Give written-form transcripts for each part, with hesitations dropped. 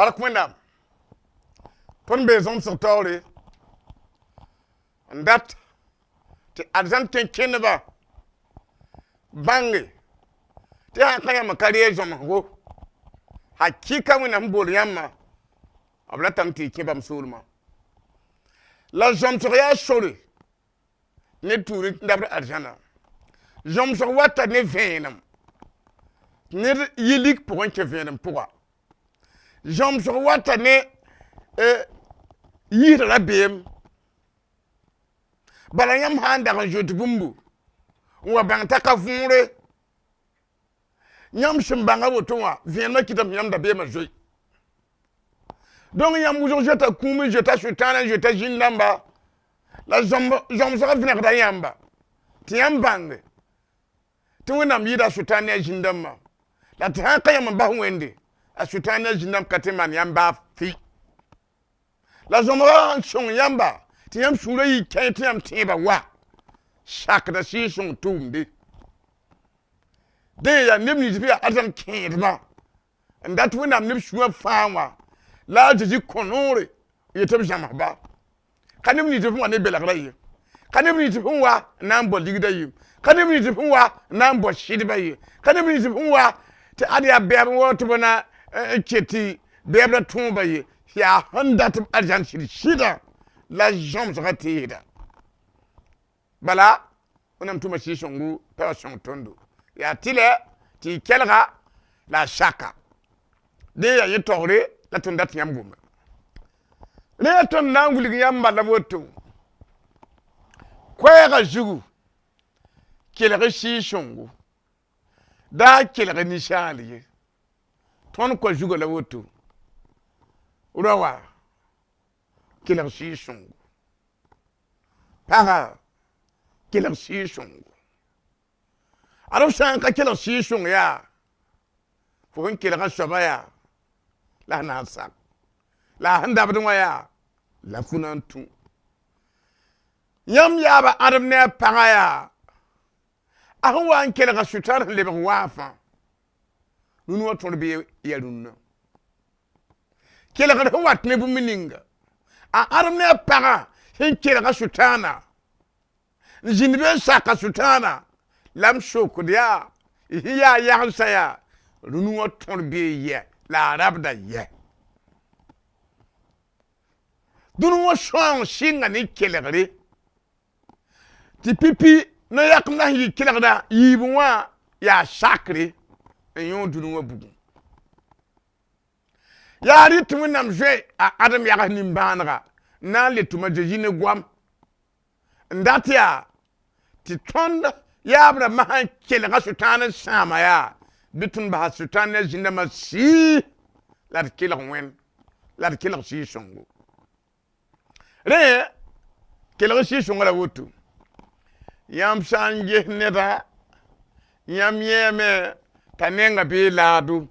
Bark Wẽnnaam tõnd bee zõmsg taoore n dat tɩ arzãn kẽn-kẽndbã bãnge tɩ sã n ka yãmb n ka reeg zõmsgo, hakɩka Wẽnnaam sẽn bool yãmbã, b ratame tɩ y kẽ bãmb soolmã. La zõmsg yaa sore ned tũud n dabd arzãna. Zõmsg wata ne vẽenem tɩ ned yi lik pʋgẽ n kẽ vẽenem pʋga. Zõmsg wata ne yiisda rabeem. Bala yãmb sã n dag n zoet bũmbu n wa bãng t'a ka võore, yãmb sẽn bãng a woto wã, vẽenemã kɩtame tɩ yãmb dabeemã zoe. Donc yãmb wʋsg zoeta kũum n zoeta Sʋtãan n zoeta zĩn-dãmba, la zõmsgã vẽnegda yãmba tɩ yãmb bãnge tɩ Wẽnnaam yɩɩda Sʋtãan ne a zĩn-dãmbã, la tɩ sã n ka yãmb n bas Wẽnde, a Sʋtãan ne a zĩn-dãmb ka tɩ n maan yãmb baa fɩ. La zõmsgã sãn sõng yãmba tɩ yãmb sũurã yɩ kẽer tɩ yãmb tẽebã wa sakda Sɩɩg-sõng tʋʋmde. Dẽ yaa neb nins bɩ yaa arzãn kẽedbã n dat Wẽnnaam neb sũyã fãa wã la a Zezi kõ noore n yet tɩ b zãmsba. Ka neb nins sẽn wa ne belgrã ye, ka neb nins sẽn wa n na n bao ligdã ye, ka neb nins sẽn wa n na n bao sɩdbã ye, ka neb nins sẽn wa tɩ ad yaa bɛɛb n waoog tɩ b na n ket tɩ bɛɛb ra tõoba ye. Yaa sẽn dat b arzãn sɩd-sɩdã la zõmsgã teesda. Bala Wẽnnaam tʋma Sɩɩg-sõngo t'a wa sõng tõndo. Yaa tɩlɛ tɩ y kelga la a saka. Dẽ yaa yẽ taoore la tõnd dat yãmb gome. Rẽ yaa tõnd na n wilg yãmba la woto. Koɛɛgã zugu kelg Sɩɩg-sõngo, da kelg ninsaal ye. Tõnd koa zugã la woto. Raoã kelg Sɩɩg-sõngo, pagã kelg Sɩɩg-sõngo. Ad f sã n ka kelg Sɩɩg-sõng yaa, fo sẽn kelga soabã yaa la f na n sak, la a sẽn dabd wã yaa la fo na n tũ. Yãmb yaaba ãdem ne a pagã yaa, a sẽn wa n kelga Sʋtãan sẽn lebg waafã, rũnã wã tõr bee ya rũnnã. Kelgr sẽn wat ne bũmb ninga, a ãdem ne a pagã sẽn kelga Sʋtãana, n zĩnd be n saka Sʋtãana, la m sokd yaa, y sẽn yaa yagendsã yaa, rũnã wã tõr bee yɛ la a rabda yɛ. Dũni wã sõang sɩnga ne kelgre tɩ pipi no-yãkemdã sẽn yɩ kelgda yiibẽ wã yaa sakre n yõog dũni wã bugum. Yaa rɩ tɩ Wẽnnaam zoe a Adem yags nimbãanega n na n le tʋm a Zezi ne goam n dat yaa tɩ tõnd yaab rãmbã sãn kelga Sʋtãan n sãama yaa bɩ tõnd basa Sʋtãan ne a zĩn-dãmbã sii la d kelg Wẽnd la d kelg Sɩɩg-sõngo. Rẽ kelg Sɩɩg-sõngã la woto. Yãmb sã n ges neda, yãmb yẽeme t'a nenga bee laado.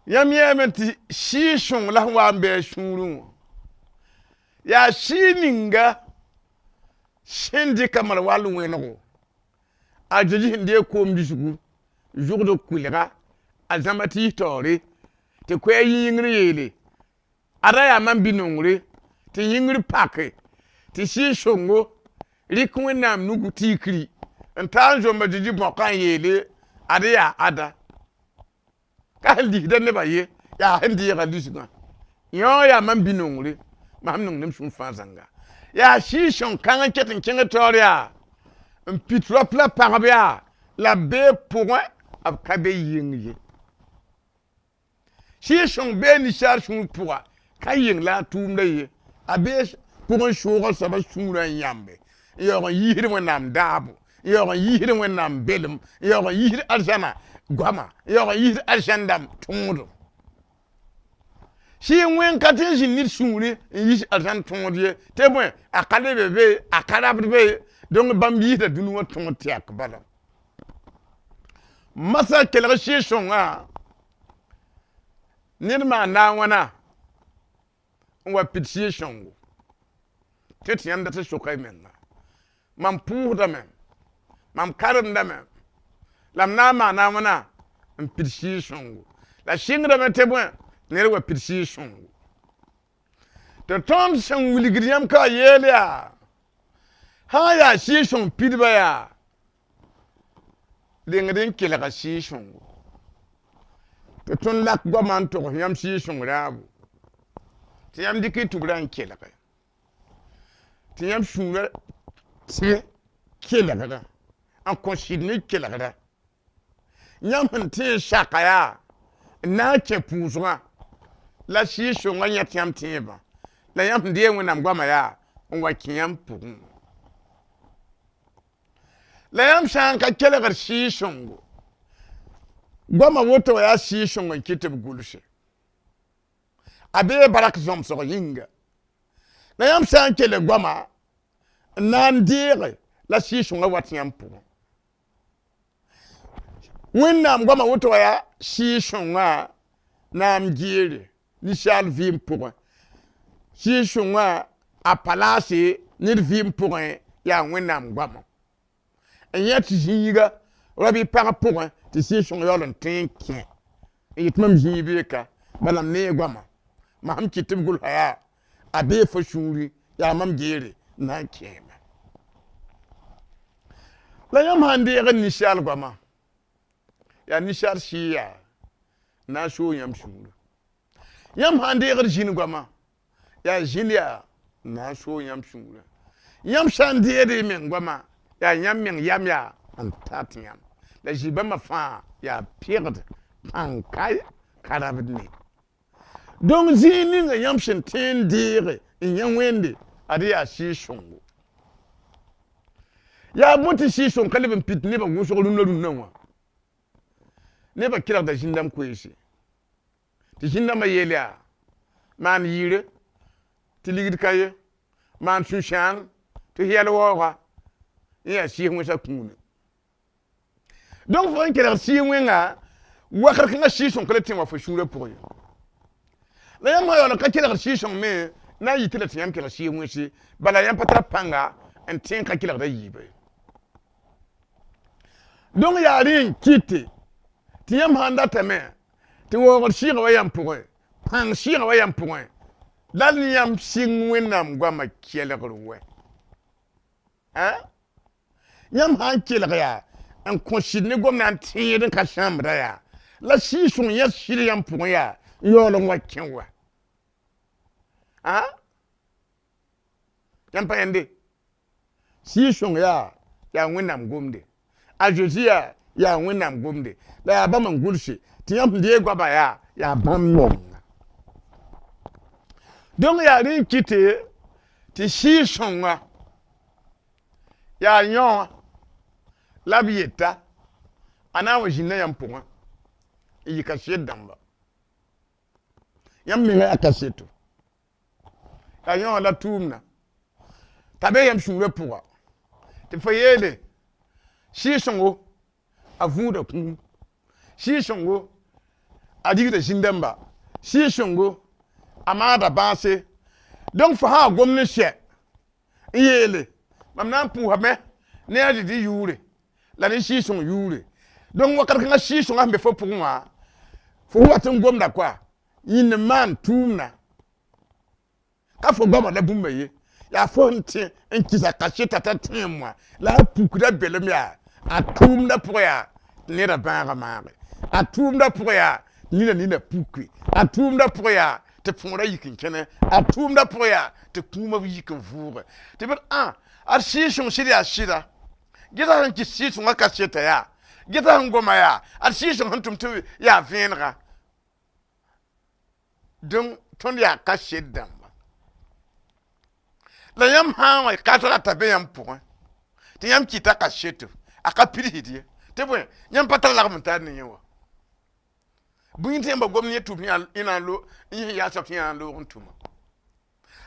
Yãmb yẽeme tɩ Sɩɩg-sõng la sẽn wa n bɩ a sũurẽ wã. Yaa sɩɩg ninga sẽn dɩka mar wall wẽnego a Zezi sẽn deeg koom lisgu zʋgd kʋɩlga a zãma tɩ yis taoore tɩ koɛɛg yi yĩngr yeele ada yaa mam bi-nongre tɩ yĩngr pake tɩ Sɩɩg-sõngo rɩk Wẽnnaam nugu tɩ y kri n taa n zomba Zezi bõkã n yeele ad yaa ada ka sẽn lisda nebã ye, yaa sẽn deega lisgã. Yõ yaa mam bi-nongre, mam sẽn nong ne m sũur fãa zãnga. Yaa Sɩɩg-sõng kãng n ket n kẽng taoor yaa n pit rap la pagb yaa la b bee pʋgẽ, b ka be yeng ye. Sɩɩg-sõng bee ninsaal sũur pʋga, ka yeng la a tʋʋmda ye, a bee pʋgẽ soogã soabã sũurã n yãmbe n yaoog n yiisd Wẽnnaam daabo, n yaoog n yiisd Wẽnnaam belem, n yaoog n yiisd arzãna goama, n yaoog n yiisd arzãn dãmb tõodo. Sɩɩg wẽng ka tɩ n zĩnd ned sũurẽ n yiis arzãn tõod ye, tɩ bõe a ka lebe be, a ka rabd be, donc bãmb yiisda dũni wã tõod tɛk bala. Masã kelg Sɩɩg-sõngã ned maanda a wãna n wa pid Sɩɩg-sõngo tɩ tɩ yãmb dat n soka y menga. Mam pʋʋsdame, mam karemdame, la m na n maana a wãna n pid Sɩɩg-sõngo. La sɩngdame tɩ bõe ned wa pid sɩɩg-sõngo tɩ tõnd sẽn wilgd yãmb ka yeel yaa sã n yaa sɩɩg-sõng pidba yaa rengd n kelga sɩɩg-sõngo tɩ tõnd lak goamã n togs yãmb sɩɩg-sõng rãabo tɩ yãmb dɩk y tubrã n kelge tɩ yãmb sũurã tẽ kelgrã n kõ sɩd ne kelgrã yãmb sẽn tẽ n saka yaa n na n kẽ pʋʋsgã la sɩɩg-sõngã yãt yãmb tẽebã la yãmb sẽn deeg Wẽnnaam goamã yaa n wa kẽ yãmb pʋgẽ. La yãmb sã n ka kelgd sɩɩg-sõngo goamã woto wã yaa sɩɩg-sõng n kɩt tɩ b gʋlse a bee barak zãmsg yĩnga la yãmb sã n kelg goamã n na n deege la sɩɩg-sõngã wat yãmb pʋgẽ. Wẽnnaam goamã woto wã yaa sɩɩg-sõngã na n geere ninsaal vɩɩm pʋgẽ sɩɩg-sõngã a palaase ned vɩɩm pʋgẽ yaa Wẽnnaam goamã n yẽ tɩ zĩiga rabi pag pʋgẽ tɩ sɩɩg-sõng yaool n tõe n kẽ n yet mam zĩig bee ka bala m nee goamã mam sẽn kɩt tɩ b gʋlsa yaa a bee fo sũurẽ yaa mam geere n na n kẽeme. La yãmb sã n deegd ninsaal goamã yaa ninsaal sɩɩg yaa n na n soog yãmb sũurã. Yãmb sã n deegd zĩn goamã yaa zĩn yaa n na n soog yãmb sũurã. Yãmb sã n deed y meng goamã yaa yãmb meng yam yaa n tat yãmb la zĩ-bãmba fãa yaa pegd pãn-ka ka rabd ne. Donc zĩig ninga yãmb sẽn tõe n deege n yã Wẽnde ad yaa sɩɩg-sõngo. Yaa bõe tɩ sɩɩg-sõng ka leb n pit nebã wʋsg rũnna rũnnã wã nebã kelgda zĩn-dãmb koeese tɩ zĩn-dãmbã yeel yaa maan yɩɩre tɩ ligd ka ye maan sũ-sãang tɩ yɛl waooga n yaa sɩɩs wẽnsã kũuna. Donc fo sẽn kelgd sɩɩg wẽnga wakat kãngã sɩɩg-sõng ka le tõe n wa fo sũurã pʋgẽ ye. La yãmb sã yaool n ka kelgd sɩɩg-sõng me na n yitɩ la tɩ yãmb kelg sɩɩg wẽnse bala yãmb pa tar pãnga n tõe n ka kelgda yiibã ye. Donc yaa rẽ n kɩte tɩ yãmb sã n datame tɩ waoogd sɩɩgã wa yãmb pʋgẽ pãng sɩɩgã wa yãmb pʋgẽ la ne yãmb sɩng Wẽnnaam goamã kelgr wɛ. Yãmb sã n kelg yaa n kõ sɩd ne gomdã n tẽed n ka sãambda yaa la sɩɩg-sõng yẽ sɩd yãmb pʋgẽ yaa n yaool n wa kẽ wa. Yãmb pa yẽnde sɩɩg-sõng yaa yaa Wẽnnaam gomde a Zeezi yaa yaa Wẽnnaam gomde la yaa bãmb n gʋlse tɩ yãmb sẽn deeg goamã yaa yaa bãmb menga. Donc yaa rẽ n kɩte tɩ sɩɩg-sõnga yaa yõ la b yeta a na n wa zĩnda yãmb pʋgẽ n yɩ kaset dãmba yãmb menga yaa kaseto yaa yõ la tʋʋmda t'a be yãmb sũurã pʋga tɩ fo yeele sɩɩg-sõngo a võoda kũum sɩɩg-sõngo a rigda zĩn-dãmba sɩɩg-sõngo a maada bãase donc fo sã n gomd n sɛ n yeele mam na n pʋʋsame ne a Zezi yʋʋre la ne sɩɩg-sõng yʋʋre donc wakat kãngã sɩɩg-sõngã sẽn be fo pʋgẽ wã fo wat n gomda koa yĩnd n maan tʋʋmda ka fo goamã la bũmba ye yaa fo sẽn tẽ n kɩsa kaseta t'a tẽem wã la a pukda belem yaa a tʋʋmdã pʋgẽ yaa tɩ neda bãagã maage a tʋʋmdã pʋgẽ yaa nina nina puki a tʋʋmdã pʋgẽ yaa tɩ põorã yik n kẽne a tʋʋmdã pʋgẽ yaa tɩ kũumã yik n vʋʋge tɩ b ad sɩɩg-sõng sɩd yaa sɩda geta sẽn kɩs sɩɩg-sõngã kaseta yaa geta sẽn goma yaa ad sɩɩg-sõng sẽn tʋm tɩ yaa vẽenega donc tõnd yaa kaset dãmba la yãmb sã n wa ka rata be yãmb pʋgẽ tɩ yãmb kɩta kaseto a ka pidsd ye tɩ bõe yãmb pa tar lagm n tar ne yẽ wa bũi tɩ yãmba gomd yẽ tʋm yẽ na n yẽ yaa soab tɩ yẽ na n loog n tʋma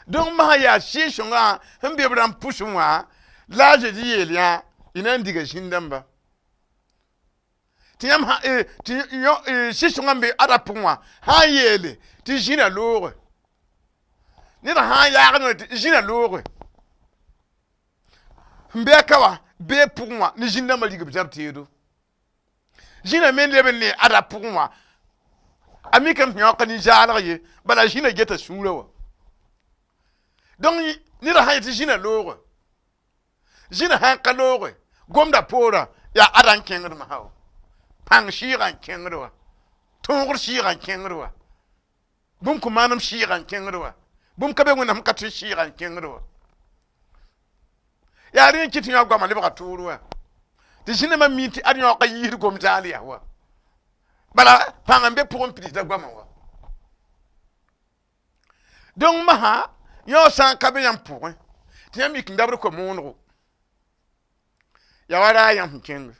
donc masã yaa sɩɩg-sõngã sẽn be b rãmb pʋsẽ wã la a Zezi yeel yã y na n diga zĩn-dãmba tɩ yãmb tɩ sɩɩg-sõngã n be ada pʋgẽ wã sã n yeele tɩ zĩna looge ned sã n yaagd wã tɩ zĩna looge n bɩ a ka wã bee pʋgẽ wã ne zĩn-dãmbã rig b zab teedo zĩna me leb n ne ada pʋgẽ wã A mikame tɩ yãok ka nin-zaalg ye, bala zĩna geta sũurã wã. Donc neda sã n yet tɩ zĩna looge, zĩna sã n ka looge gomda poorã, yaa ada n kẽngd masã wa, pãng sɩɩgã n kẽngd wa, tõogr sɩɩgã n kẽngd wa, bũmb kõn maanem sɩɩgã n kẽngd wa, bũmb ka be Wẽnnaam sẽn ka tɩ sɩɩgã n kẽngd wa. Yaa rẽ n kɩt tɩ yã goamã lebga toor wa, tɩ zĩnã mi tɩ ad yãoog ka yiisd gom zaal yaa wa, bala pãng n be pʋgẽ pidsda goamã wa. Donc masã yão sã n ka be yãmb pʋgẽ tɩ yãmb yik n dabd ko-moonego, yaa wa raag yãmb sẽn kẽng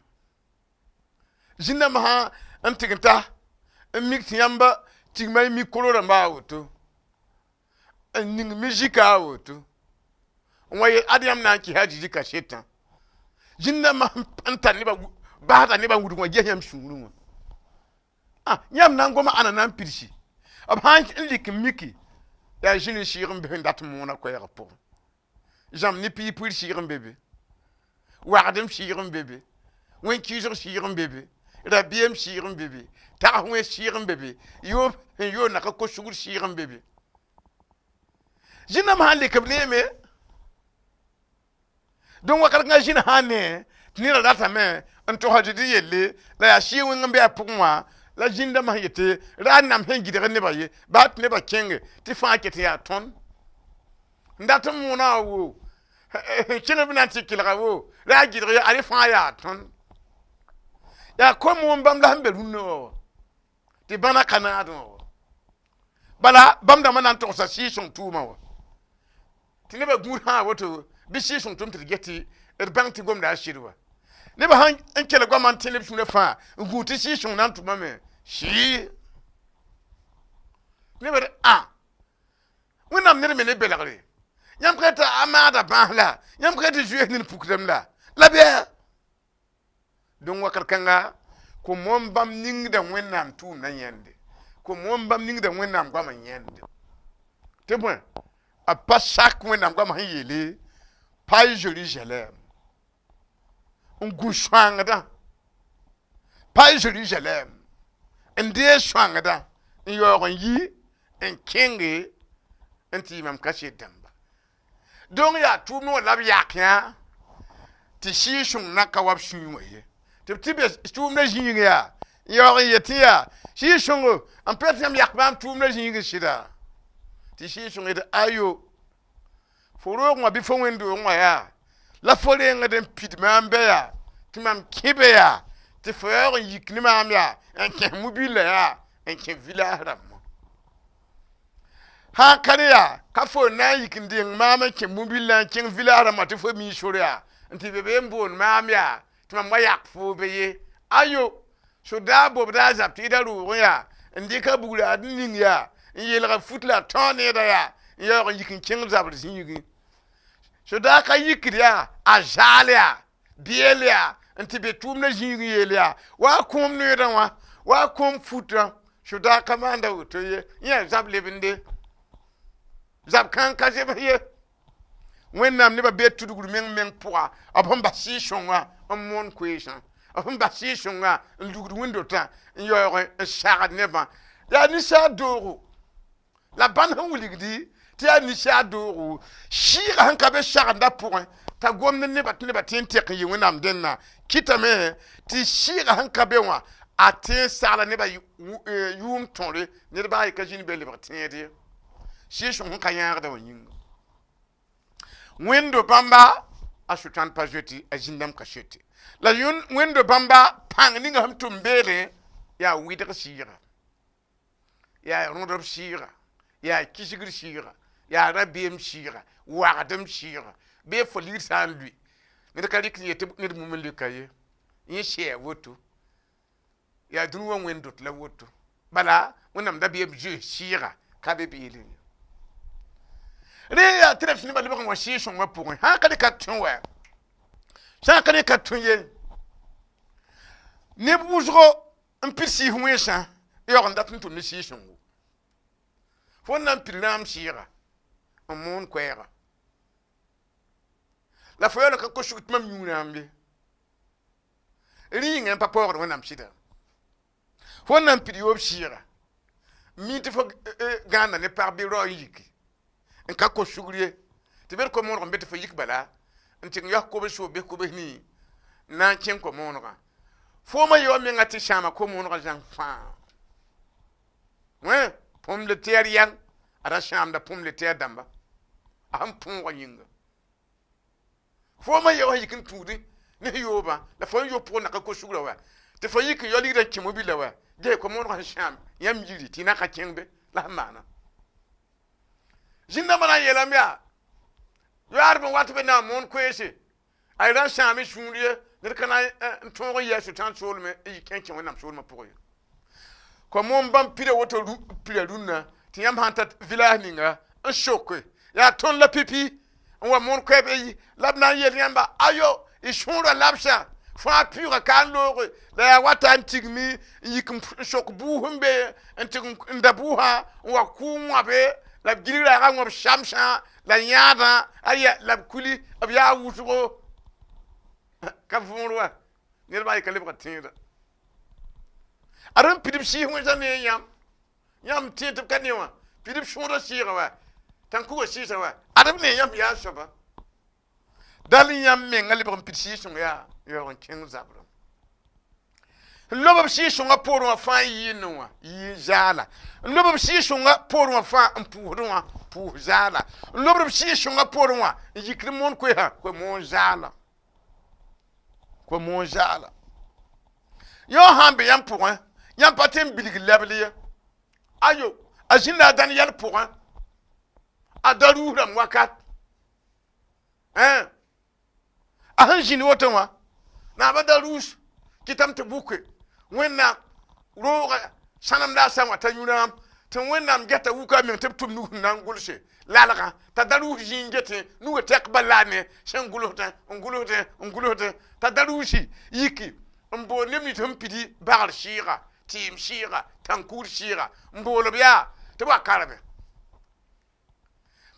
zĩnda masã n tɩg n ta n mik tɩ yãmb tigma y mikro rãmba a woto, n ning mizika a woto, n wa yel ad yãmb na n kɩsa a Zezi kasetã. Zĩnda masã n tar nebã basda nebã wudg wã ges yãmb sũurẽ wã. Yãmb na n goma ãnna na n pidsi b sã n lik n miki, yaa zĩri sɩɩg n be sẽn dat n moona koɛɛgã pʋgẽ. Zãmb ne piig-piir sɩɩg n be be, wagdem sɩɩg n be be, wẽn-kɩɩsg sɩɩg n be be, rabeem sɩɩg n be be, tags wẽns sɩɩg n be be, yoob sẽn yoodna ka ko-sugr sɩɩg n be be. Zĩnã sã n lek b neeme. Donc wakat kãngã zĩnã sã n ne tɩ neda ratame n togs a Zezi yelle, la yaa sɩɩg wẽng n be a pʋgẽ wã, la zĩndãmbã sẽn yetɩ ra n nam sẽn gɩdg nebã ye, baa tɩ nebã kẽnge tɩ fãa ket n yaa tõnd n dat n moonã wã wo sẽn kẽng b na n tɩ kelga wo ra a gɩdg ye, ad fãa yaa tõnd. Yaa ko-moon bãmb la sẽn be rũnnã wã wa tɩ bãna ka naadẽ wã wa, bala bãmb dãmbã na n togsa sɩɩg-sõng tʋʋmã wa tɩ nebã gũud sã woto bɩ sɩɩg-sõng tʋm tɩ d ges tɩ d bãng tɩ gomda a sɩd wa. Nebã sãn n kelg goamã n tẽ b sũurã fãa n gũud tɩ sɩɩg-sõng na n tʋmame sɩɩ nebã d a Wẽnnaam ned me ne belgre, yãmb ka tɩ a maada bãas la yãmb ka tɩ zoees ned pukdame la bɩa. Donc wakat kãnga ko-moon bãmb ningda Wẽnnaam tʋʋmdã yãende, ko-moon bãmb ningda Wẽnnaam goamã yãende, tɩ bõe a pa sak Wẽnnaam goamã sẽn yeele pa Zerusalem n gũ sõangdã, pa Zerusalem n deeg sõangdã n yaoog n yi n kẽnge n tɩ yɩ mam kaset dãmba. Donc yaa tʋʋmd wã la b yak yã tɩ sɩɩg-sõng na ka wa b sũyẽ wã ye, tɩ b tɩ be tʋʋmdã zĩig yaa n yaoog n yet tɩ yaa sɩɩg-sõngo n pɛ tɩ yãmb yak maam tʋʋmdã zĩig sɩda, tɩ sɩɩg-sõng yetɩ ayo, fo roog wã bɩ fo wẽnd-doogẽ wã yaa la fo rengd n pid maam bɛ yaa tɩ mam kẽ be yaa tɩ fo yaoog n yik ne maam yaa n kẽs mobila yaa n kẽ village rãmbã. Sã n ka ne yaa ka fo n na n yik n deng maam n kẽ mobila n kẽng village rãmbã tɩ fo mi sor yaa n tɩ be be n boond maam yaa tɩ mam wa yak foo be ye. Ayo, soda bobda a zab tɩ da roogẽ yaa n dɩka bugra d ning yaa n yeelga fut la a tõog needa yaa n yaoog n yik n kẽng zabr zĩigẽ. Soda ka yikd yaa a zaal yaa beel yaa n tɩ be tʋʋmdã zĩig yeel yaa wa a kõom noeedã wã wa a kõom futã. Soda ka maanda woto ye, yẽ zab lebende zab kãng ka zems ye. Wẽnnaam nebã bee tudgr meng meng pʋga, b sẽn bas sɩɩg-sõngã n moon koeesã, b sẽn bas sɩɩg-sõngã n lugd wẽnd-dotã n yaoog n sagd nebã, yaa ninsaar doogo la bãnd sẽn wilgdi tɩ yaa ninsaar doogo sɩɩgã sẽn ka be sagenda pʋgẽ t'a gomd nebã tɩ nebã tẽ n tek n yɩ Wẽnnaam dẽnna kɩtame tɩ sɩɩgã sẽn ka be wã a tẽ n sagla nebã yʋʋm tõre ned baa ye ka zĩnd be lebg tẽed ye, sɩɩg-sõng sẽn ka yãagda wã yĩnga. Wẽndo bãmba a sʋtãan pa zoete a zĩndãmb ka soete la wẽndo bãmba pãng ninga sẽn tʋm beelẽ yaa wɩdg sɩɩga, yaa rõdb sɩɩga, yaa kisgr sɩɩga, yaa rabeem sɩɩga, wagdem sɩɩga bee fo ligd sã n lʋɩ ned ka rɩk n yetɩ ned mum n lʋka ye, yẽ sɛɛ woto yaa dũni wã wẽnd-dot la woto, bala Wẽnnaam dabeem zoees sɩɩga ka be beelẽ ye. Rẽ yaa tɩ rɛbs nebã lebg n wa sɩɩg-sõngã pʋgẽ sã n ka rɩk ka tõe wa, sã n ka rɩk ka tõe ye, neb wʋsgo n pid sɩɩs wẽnsã yaoog n dat n tʋm ne sɩɩg-sõngo. Fo n na n pid rãam sɩɩga n moon koɛɛga la fo yaool n ka kos-sugr tɩ mam yũ rãam ye, rẽ yĩnga n pa paoogd Wẽnnaam sɩda. Fo n na n pid yoob sɩɩga Mi tɩ fo gãanda ne pag bɩ rao n yiki n ka kos sugr ye tɩ bed ko-mooneg n be tɩ fo yik bala n tɩg n yas kobs soab bɩ kobs nii n na n kẽng ko-moonegã. Foomã ye wa menga tɩ sãama ko-moonegã zãng fãa. Wẽ pomme de terre yãng a ra sãamda pomme de terre dãmba a sẽn põoga yĩnga. Foomã ye wa sẽn yik n tũudẽ ne f yoobã la fo n yo pʋgẽ na ka kos sugrã wa tɩ fo yik n yao ligdã n kẽ mobila wa ges ko-moonegã sẽn sãam yãmb yiri tɩ y na ka kẽng be la sẽn maana. Zĩn-dãmbã na n yeelame yaa yoaadb n wat be na n moon koeese a ra n sãam y sũur ye ned ka na n tõog n yɩ a Sʋtãan soolmẽ n yik n kẽ Wẽnnaam soolmã pʋgẽ ye. Ko-moon bãmb pida woto pida rũnnã tɩ yãmb sã n ta village ninga n soke yaa tõnd la pipi n wa moon koɛɛb yi la b na n yeel yãmba ayo y sõorã labsã fãa pʋʋga ka n looge la yaa wata n tigmi n yik n sok buus n be n tɩg n da buusã n wa kʋʋ wãbe la b gilg raagã wãb samsã la yãadã aya la b kuli b yaa wʋsgo ka võor wa ned baa ka lebga tẽedã ad n pidb sɩɩs wẽnsa ne yãmb yãmb tẽ tɩ b ka ne wã pidb sõorã sɩɩga wa tãn-kugã sɩɩsã wa ad b ne yãmb yaa soaba dal yãmb menga lebg n pid sɩɩs-sõng yaa yaoog n kẽng zabrã n lob b sɩɩs-sõngã poorẽ wã fãa n yɩɩndẽ wã yɩ zaala n lob b sɩɩs-sõngã poorẽ wã fãa n pʋʋsdẽ wã pʋʋs zaala n lobd b sɩɩs-sõngã poorẽ wã n yikd moon koesã koe-moon zaala koe-moon zaala yõ sã n be yãmb pʋgẽ yãmb pa tõe n bilg lɛbl ye ayo a zĩnda a dãn yɛl pʋgẽ a da ruus rãmb wakat a sẽn zĩnd woto wã naaba da ruus kɩtame tɩ buke Wẽnnaam rooga sãnem la a sã n wa ta yũ-rãam tɩ Wẽnnaam geta wuka a meng tɩ b tʋm nus n na n gʋlse lalgã t'a da rʋʋs zĩig n getẽ nugã tɛk bal la a ne sẽn gʋlsdẽ n gʋlsdẽ n gʋlsdẽ t'a da rʋʋsi yiki n bool neb nins sẽn pidi bagr sɩɩga tɩɩm sɩɩga tãn-kuur sɩɩga n bool b yaa tɩ b wa kareme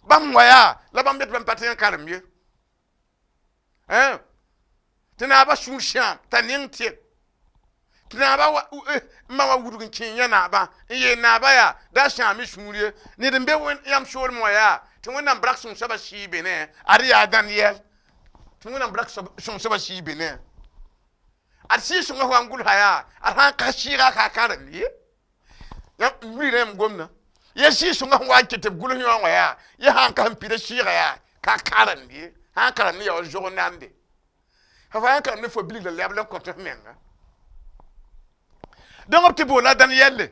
bãmb wa yaa la bãmb yet bãmb pa tõe n karem ye tɩ naaba sũur sãam t'a neng tɩ tɩ naaba n ma wa wudg n kẽ yã naabã n yeel naaba yaa da sãam y sũur ye ned n be yãmb soolmẽ wã yaa tɩ Wẽnnaam brak sõng soabã sɩɩ be ne ad yaa Daniel tɩ Wẽnnaam brak sõng soabã sɩɩ be ne ad sɩɩ sõngã wa n gʋlsa yaa ad sã n ka sɩɩga ka karem ye yãmb wilgrã yãmb gomdã ye sɩɩ sõngã sẽn wa n ket tɩ b gʋls yõ wã yaa ye sã n ka sẽn pida sɩɩga yaa ka karemd ye sã n karemd ne yaool zog nande fa fa n karemd ne fo bilg la lɛbl n kõt f menga. Donc b tɩ boola Daniyɛlle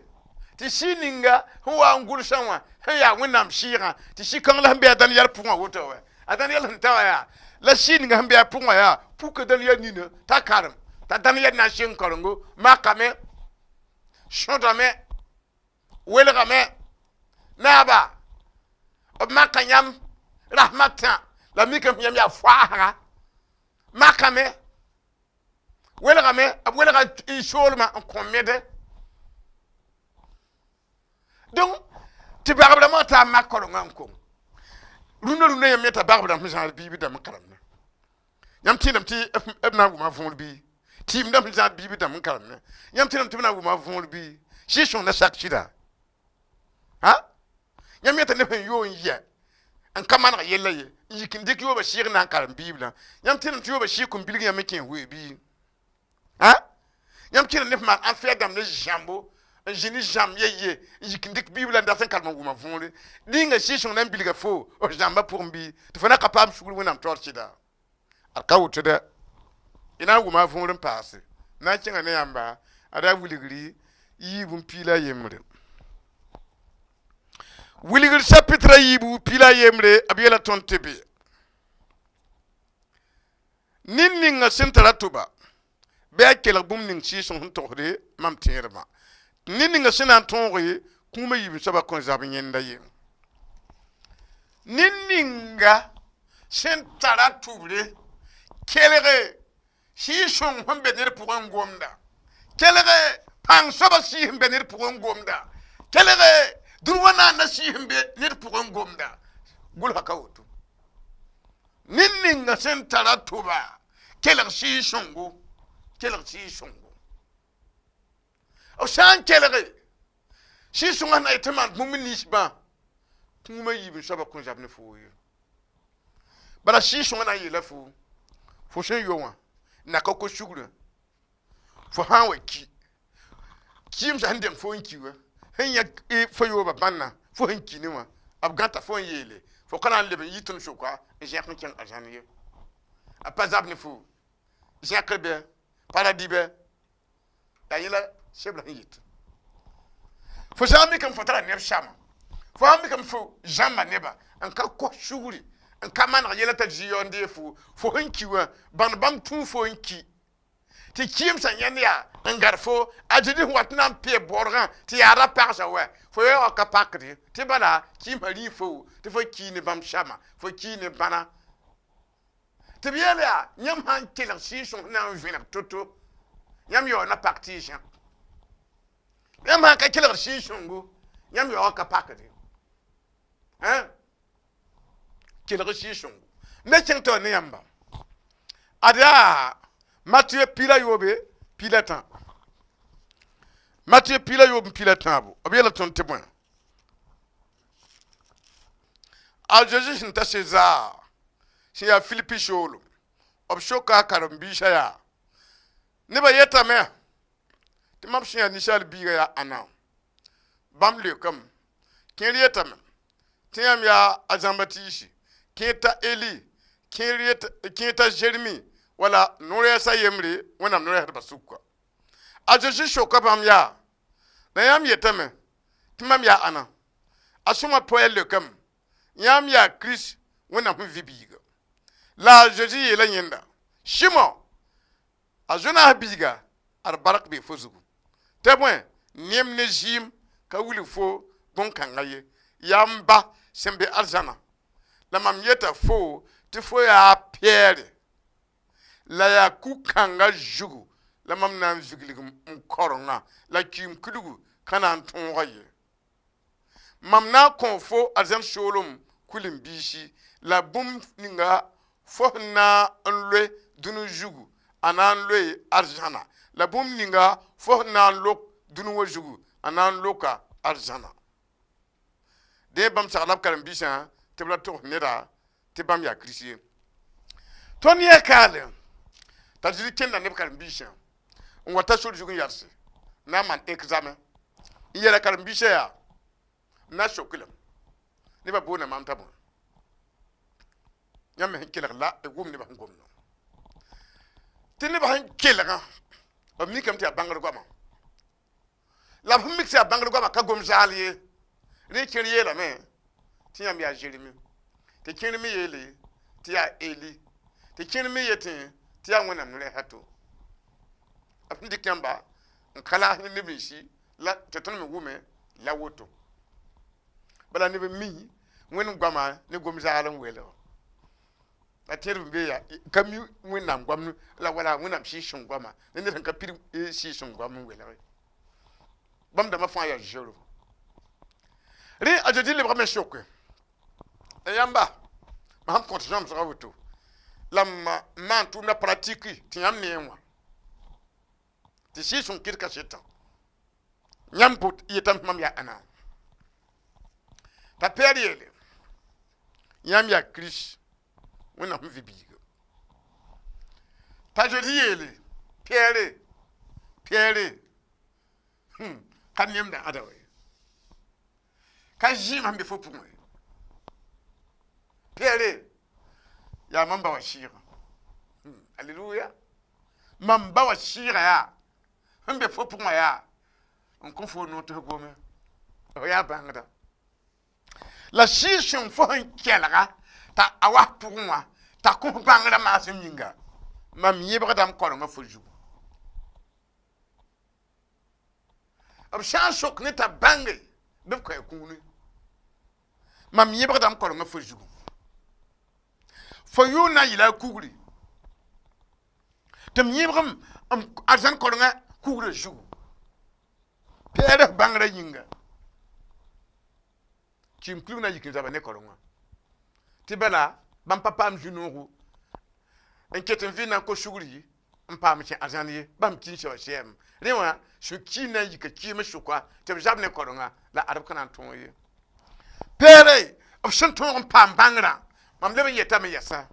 tɩ sɩɩ ninga sẽn wa n gʋlsã wã sẽn yaa Wẽnnaam sɩɩgã tɩ sɩ-kãng la sẽn be a Daniyɛl pʋgẽ wã woto wa a Daniyɛl sẽn ta wã yaa la sɩɩ ninga sẽn be a pʋgẽ wã yaa puka Daniyɛl nina t'a karem t'a Daniyɛl na n seng karengo makame sõdame welgame naaba b maka yãmb rasmatã la mikame yãmb yaa foaasga makame welgame b welga y soolmã n kõ mede. Donc tɩ bagb rãmbã taa mak kaorengã n kong rũndã rũndã yãmb yeta bagb rãmb sẽn zãad biib dãmb n karemdã yãmb tẽedame tɩ b na n wʋma võor bɩ tɩɩmdã sẽn zãad biib dãmb n karemdã yãmb tẽedame tɩ b na n wʋma võor bɩ sɩɩg-sõng na sak sɩda yãmb yeta neb sẽn yo n yɛ n ka maneg yella ye n yik n dɩk yoobã sɩɩg na n karem biiblã yãmb tẽedame tɩ yoobã sɩɩg kõn bilg yãmb n kẽ hoe bɩ yãmb kẽna neb maan ãnfɛɛr dãmb ne zãmbo n zĩ ne zãmb ye ye n yik n dɩk biibla n dat n karem n wʋma võore rĩnga sɩɩg-sõng na n bilga fo f zãmbã pʋgẽ bɩ tɩ fo na ka paam sugr Wẽnnaam taoor sɩda ad ka woto dɛ y na n wʋma võor n paase na n kẽnga ne yãmba ad yaa wilgri yiib n piila yembre wilgr chapitre yiibu piila yembre b yeela tõnd tɩ be ned ninga sẽn tara tʋba bɩ a kelg bũmb ning sɩɩg-sõng sẽn togsde mam tẽedbã ned ninga sẽn na n tõoge kũumã yiib soabã kõn zab yẽnda ye ned ninga sẽn tara tʋbre kelge sɩɩg-sõng sẽn be ned pʋgẽ n gomda kelge pãng soabã sɩɩs n be ned pʋgẽ n gomda kelge dũni wã naanda sɩɩs n be ned pʋgẽ n gomda gʋlsa ka woto ned ninga sẽn tara tʋba kelg sɩɩg-sõngo kelg sɩɩg-sõngo b sã n kelge Sɩɩg-sõngã sẽn na yet tɩ maan bũmb ninsbã, kũumã yiib n soabã kõn zab ne foo ye. Bala Sɩɩg-sõngã na n yeela fo, fo sẽn yo wã na ka ko sugrã, fo sã n wa ki, kɩɩmsã sẽn deng fo n ki wã, sẽn yã fo yooba bãnna fo sẽn ki ne wã, b gãta fo n yeele fo ka na n leb n yi tõnd soka n zẽk n kẽng arzãn ye. A pa zab ne fo zẽkr bɩ paradis bɩ yaa yẽla sebra sẽn yet. Fo sã n mikame fo tara neb sãma, fo sã n mikame fo zãmba nebã n ka kos sugri n ka maneg yɛla t'a zi yaoond ye fo, fo sẽn ki wã bãnd bãmb tũu fo n ki tɩ kɩɩmsã yãnd yaa n gãd fo a Zezi sẽn wat na n peeb baoodgã tɩ yaa ra pagsa wɛ, fo yaoogã ka pakd ye, tɩ bala kɩɩmsã rɩ fo tɩ fo kii ne bãmb sãma, fo kii ne bãna. Tɩ b yeel yaa yãmb sã n kelg Sɩɩg-sõng sẽn na n vẽneg to-to, yãmb yaoog na pak tɩ y zẽk. Yãmb sã n ka kelgd Sɩɩg-sõngo, yãmb yaoogã ka pakd ye. Kelg Sɩɩg-sõngo. Me kẽng taoor ne yãmba. Ad yaa Matɩyɛ 13. Matɩyɛ 13, b yeela tõnd tɩ bõe? A Zezi sẽn ta Sezaar sẽn yaa Filipi soolem, b soka a karen-biisã yaa, Nebã yetame tɩ mam sẽn yaa ninsaal biiga yaa ãna? Bãmb leokame, kẽer yetame tɩ yãmb yaa a Zãmbatiisi, kẽer t'a Eli, kẽer t'a Zeremi wala no-rɛɛs a yembre Wẽnnaam no-rɛɛsdbã sʋka. A Zezi soka bãmb yaa, La yãmb yetame tɩ mam yaa ãna? A Sõma Pɔyɛr leokame, yãmb yaa Kirist, Wẽnnaam sẽn vɩ biiga. La a Zezi yeela yẽnda, Sɩmo, a Zonaas biiga, ad bark bee fo zugu. Tɩ bõe, nem ne zɩɩm ka wilg fo bõn-kãnga ye, yaa m Ba sẽn be arzãna. La mam yeta fo tɩ fo yaa Pɩyɛɛre, la yaa ku-kãnga zugu la mam na n viglg m kaorengã, la kɩɩm kudgu ka na n tõoga ye. Mam na n kõ fo arzãn soolem kʋlem-biisi, la bũmb ninga fo sẽn na n loe dũni zugu, a na n loe arzãna, la bũmb ninga fo sẽn na n lok dũni wã zugu, a na n loka arzãna. Dẽ bãmb sagla b karen-biisã tɩ b ra togs neda tɩ bãmb yaa Kirist ye. Tõnd yẽ kaale t'a Zezi kẽnda ne b karen-biisã n wa ta sor zug n yalse na n maan examen n yeela karen-biisã yaa, n na sok lame, nebã boonda maam t'a bõe? Yãmb me sẽn kelg la y wʋm nebã sẽn gomdã. Tɩ nebã sẽn kelgã, b mikame tɩ yaa bãngr goama. La b sẽn mik tɩ yaa bãngr goama ka gom zaal ye. Rẽ kẽer yeelame tɩ yãmb yaa Zeremi, tɩ kẽer me yeele tɩ yaa Eli, tɩ kẽer me yetẽ tɩ yaa Wẽnnaam no-rɛɛs a to. B sẽn dɩk yãmba n ka laas ne neb ninsi la tɩ tõnd me wʋme la woto. Bala neb n mi Wẽnd goama ne gom zaal n welg. La tẽedb n be yaa ka mi Wẽnnaam goam la wala Wẽnnaam Sɩɩg-sõng goama ne ned sẽn ka pid Sɩɩg-sõng goam n welge. Bãmb dãmbã fãa yaa zero. Rẽ a Zezi lebgame soke, La yãmba, mam sẽn kõt zãmsgã woto, la m maan tʋʋmdã pratiki tɩ yãmb neẽ wã, tɩ Sɩɩg-sõng kɩt kasetã, yãmb bot yetame tɩ mam yaa ãna? T'a Pɩyɛɛr yeele, Yãmb yaa Kirist, Wẽnnaam sẽn vɩ biiga. T'a Zezi yeele, Pɩyɛɛre, Pɩyɛɛre, ka nemda ãda wɛ, ka zɩɩm sẽn be fo pʋgẽ. Pɩyɛɛre, yaa mam ba wã sɩɩgã. Aleluya! Mam ba wã sɩɩgã yaa sẽn be fo pʋgẽ yaa n kõ fo noor tɩ f gome, f yaa bãngda. La Sɩɩg-sõng fo sẽn kelga t'a a wa pʋgẽ wã, t'a kõ f bãngrã maasem yĩnga, mam yẽbgdame kaorengã fo zugu. B sã n sok ne t'a bãnge bɩ b kõ a kũuni, mam yẽbgdame kaorengã fo zugu. Fo yʋʋr na n yɩla a kugri, tɩ m yẽbg m arzãn kaorengã kugrã zugu. Pɛɛr f bãngrã yĩnga, kɩɩm kulg na yik n zaba ne kaorengã. Tɩ bala, bãmb pa paam zu-noogo n ket n vɩ na n kos sugri. N paam kẽ arzãn ye bãmb kĩnsa wã sɛɛm rẽ wã sũ-kiir na n yika kɩɩmd sʋka tɩ b zab ne karenga la ad b ka na n tõog ye. Peere b sẽn tõog n paam bãngrã mam leb n yetame yɛsa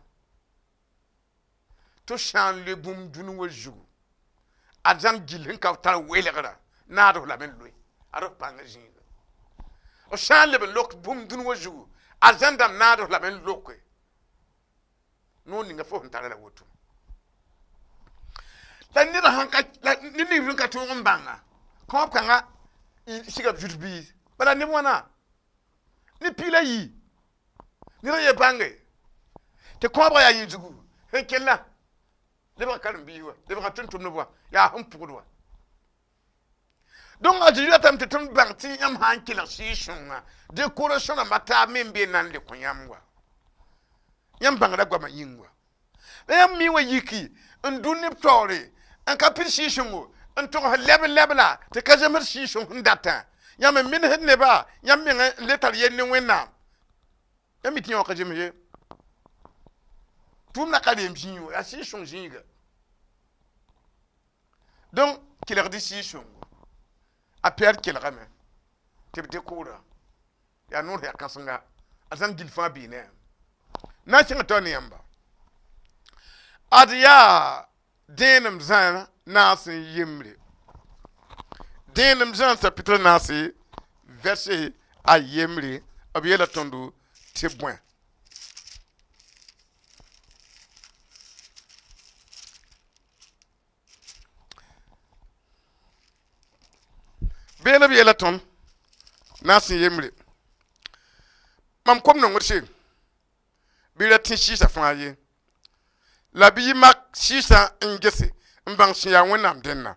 tɩ sã n le bũmb dũni wã zugu arzãn gill sẽn ka tar welgrã naad-f lame n loe ad f pãngã zĩiga b sã n leb n lok bũmb dũni wã zugu arzãn dãmb naad-f lame n loke noor ninga fo sẽn tara la woto la ned sãn ka la ned ning sẽn ka tõog n bãnga kõob kãnga siga b zut bii bala neb wãna ne piig la yi ned a ye bãnge tɩ kõobga yaa yẽ zugu sẽn kell lebga karen-biis wa lebga tʋm-tʋmdb wa yaa sẽn pʋgd wa. Donc a Zeezi ratame tɩ tõnd bãng tɩ yãmb sã n kelg Sɩɩg-sõngã décoration rãmba taab me n be n na n le kõ yãmb wa yãmb bãngrã goamã yĩng wa la yãmb mi wã yiki n dũ neb taoore n ka pid Sɩɩg-sõngo n togs lɛb lɛb la tɩ ka zemsd Sɩɩg-sõng sẽn datã yãmb n minsd neba yãmb meng n le tar yell ne Wẽnnaam yãmb mi tɩ yã wã ka zems ye tʋʋmdã ka reem zĩig wa yaa Sɩɩg-sõng zĩiga. Donc kelgd Sɩɩg-sõngo a Piyɛr kelgame tɩ b dekoora yaa noor yaa kãsenga a zãn gill fãa bee ne a na n kẽngã tao ne yãmba ad yaa dẽenem zã naas n yembre dẽenem zã chapitre naase verset a yembre b yeela tõndo tɩ bõe. Beele b yeela tõnd naas n yembre mam kom nongdse bɩ ra tẽ sɩɩsã fãa ye la bɩ yɩ mak sɩɩsã n gese n bãng sẽn yaa Wẽnnaam dẽnna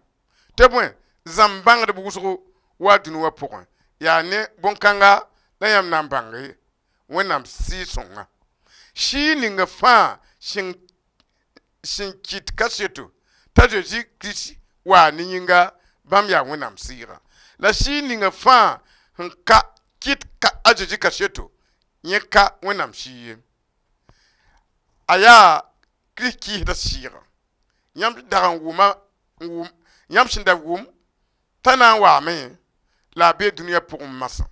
tɩ bõe zãmb bãngdb wʋsgo wa dũni wã pʋgẽ yaa ne bõn-kãnga la yãmb na n bãnge Wẽnnaam Sɩɩg-sõngã sɩɩg ninga fãa sẽn kɩt kaseto t'a Zezi Kirist waa ne yĩnga bãmb yaa Wẽnnaam Sɩɩga la sɩɩg ninga fãa sẽn ka kɩt a Zezi kaseto yẽ ka Wẽnnaam Sɩɩg ye a yaa Kirist kɩɩsda sɩɩga yãmb dag n wʋma yãmb sẽn da wʋm t'a na n waame la a bee dũniyã pʋgẽ masã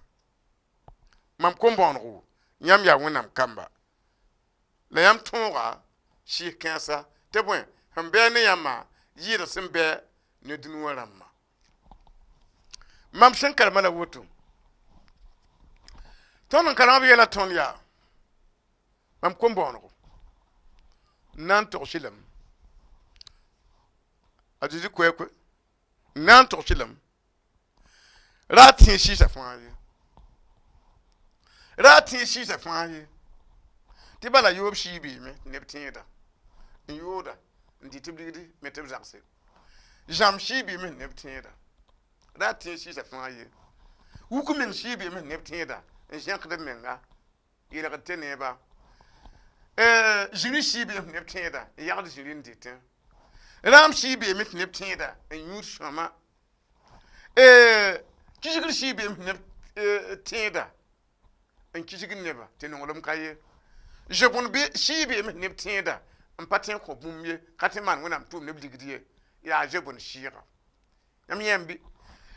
mam kom-bõonego yãmb yaa Wẽnnaam kamba la yãmb tõoga sɩɩs kãensa tɩ bõe sẽn bɩ ne yãmbã yɩɩda sẽn bɩ ne dũni wã rãmbã mam sẽn karema la woto tõnd n karema b yeela tõnd yaa mam kom-bõonego n na n togs lame a Zezi koɛɛkoe n na n togs lame ra tẽ sɩɩsã fãa ye ra tẽ sɩɩsã fãa ye tɩ bala yoob sɩɩ beeme tɩ neb tẽeda n yooda n dɩ tɩ b ligdi me tɩ b zagse zãmb sɩɩ beeme tɩ neb tẽeda ra tẽ sɩɩsã fãa ye wuk meng sɩɩ beeme tɩ neb tẽeda n zẽkd b menga yeelgd tɩ neeba zĩri sɩɩ beeme tɩ neb tẽeda n yagd zĩri n dɩtẽ rãam sɩɩ beeme tɩ neb tẽeda n yũud sõama kisgr sɩɩ beeme tɩ neb tẽeda n kisgd neba tɩ nonglem ka ye zebõn sɩɩ beeme tɩ neb tẽeda n pa tẽ n kõ bũmb ye ka tẽ maan Wẽnnaam tʋʋm neb ligd ye yaa zebõn sɩɩga yãmb yãmb bɩ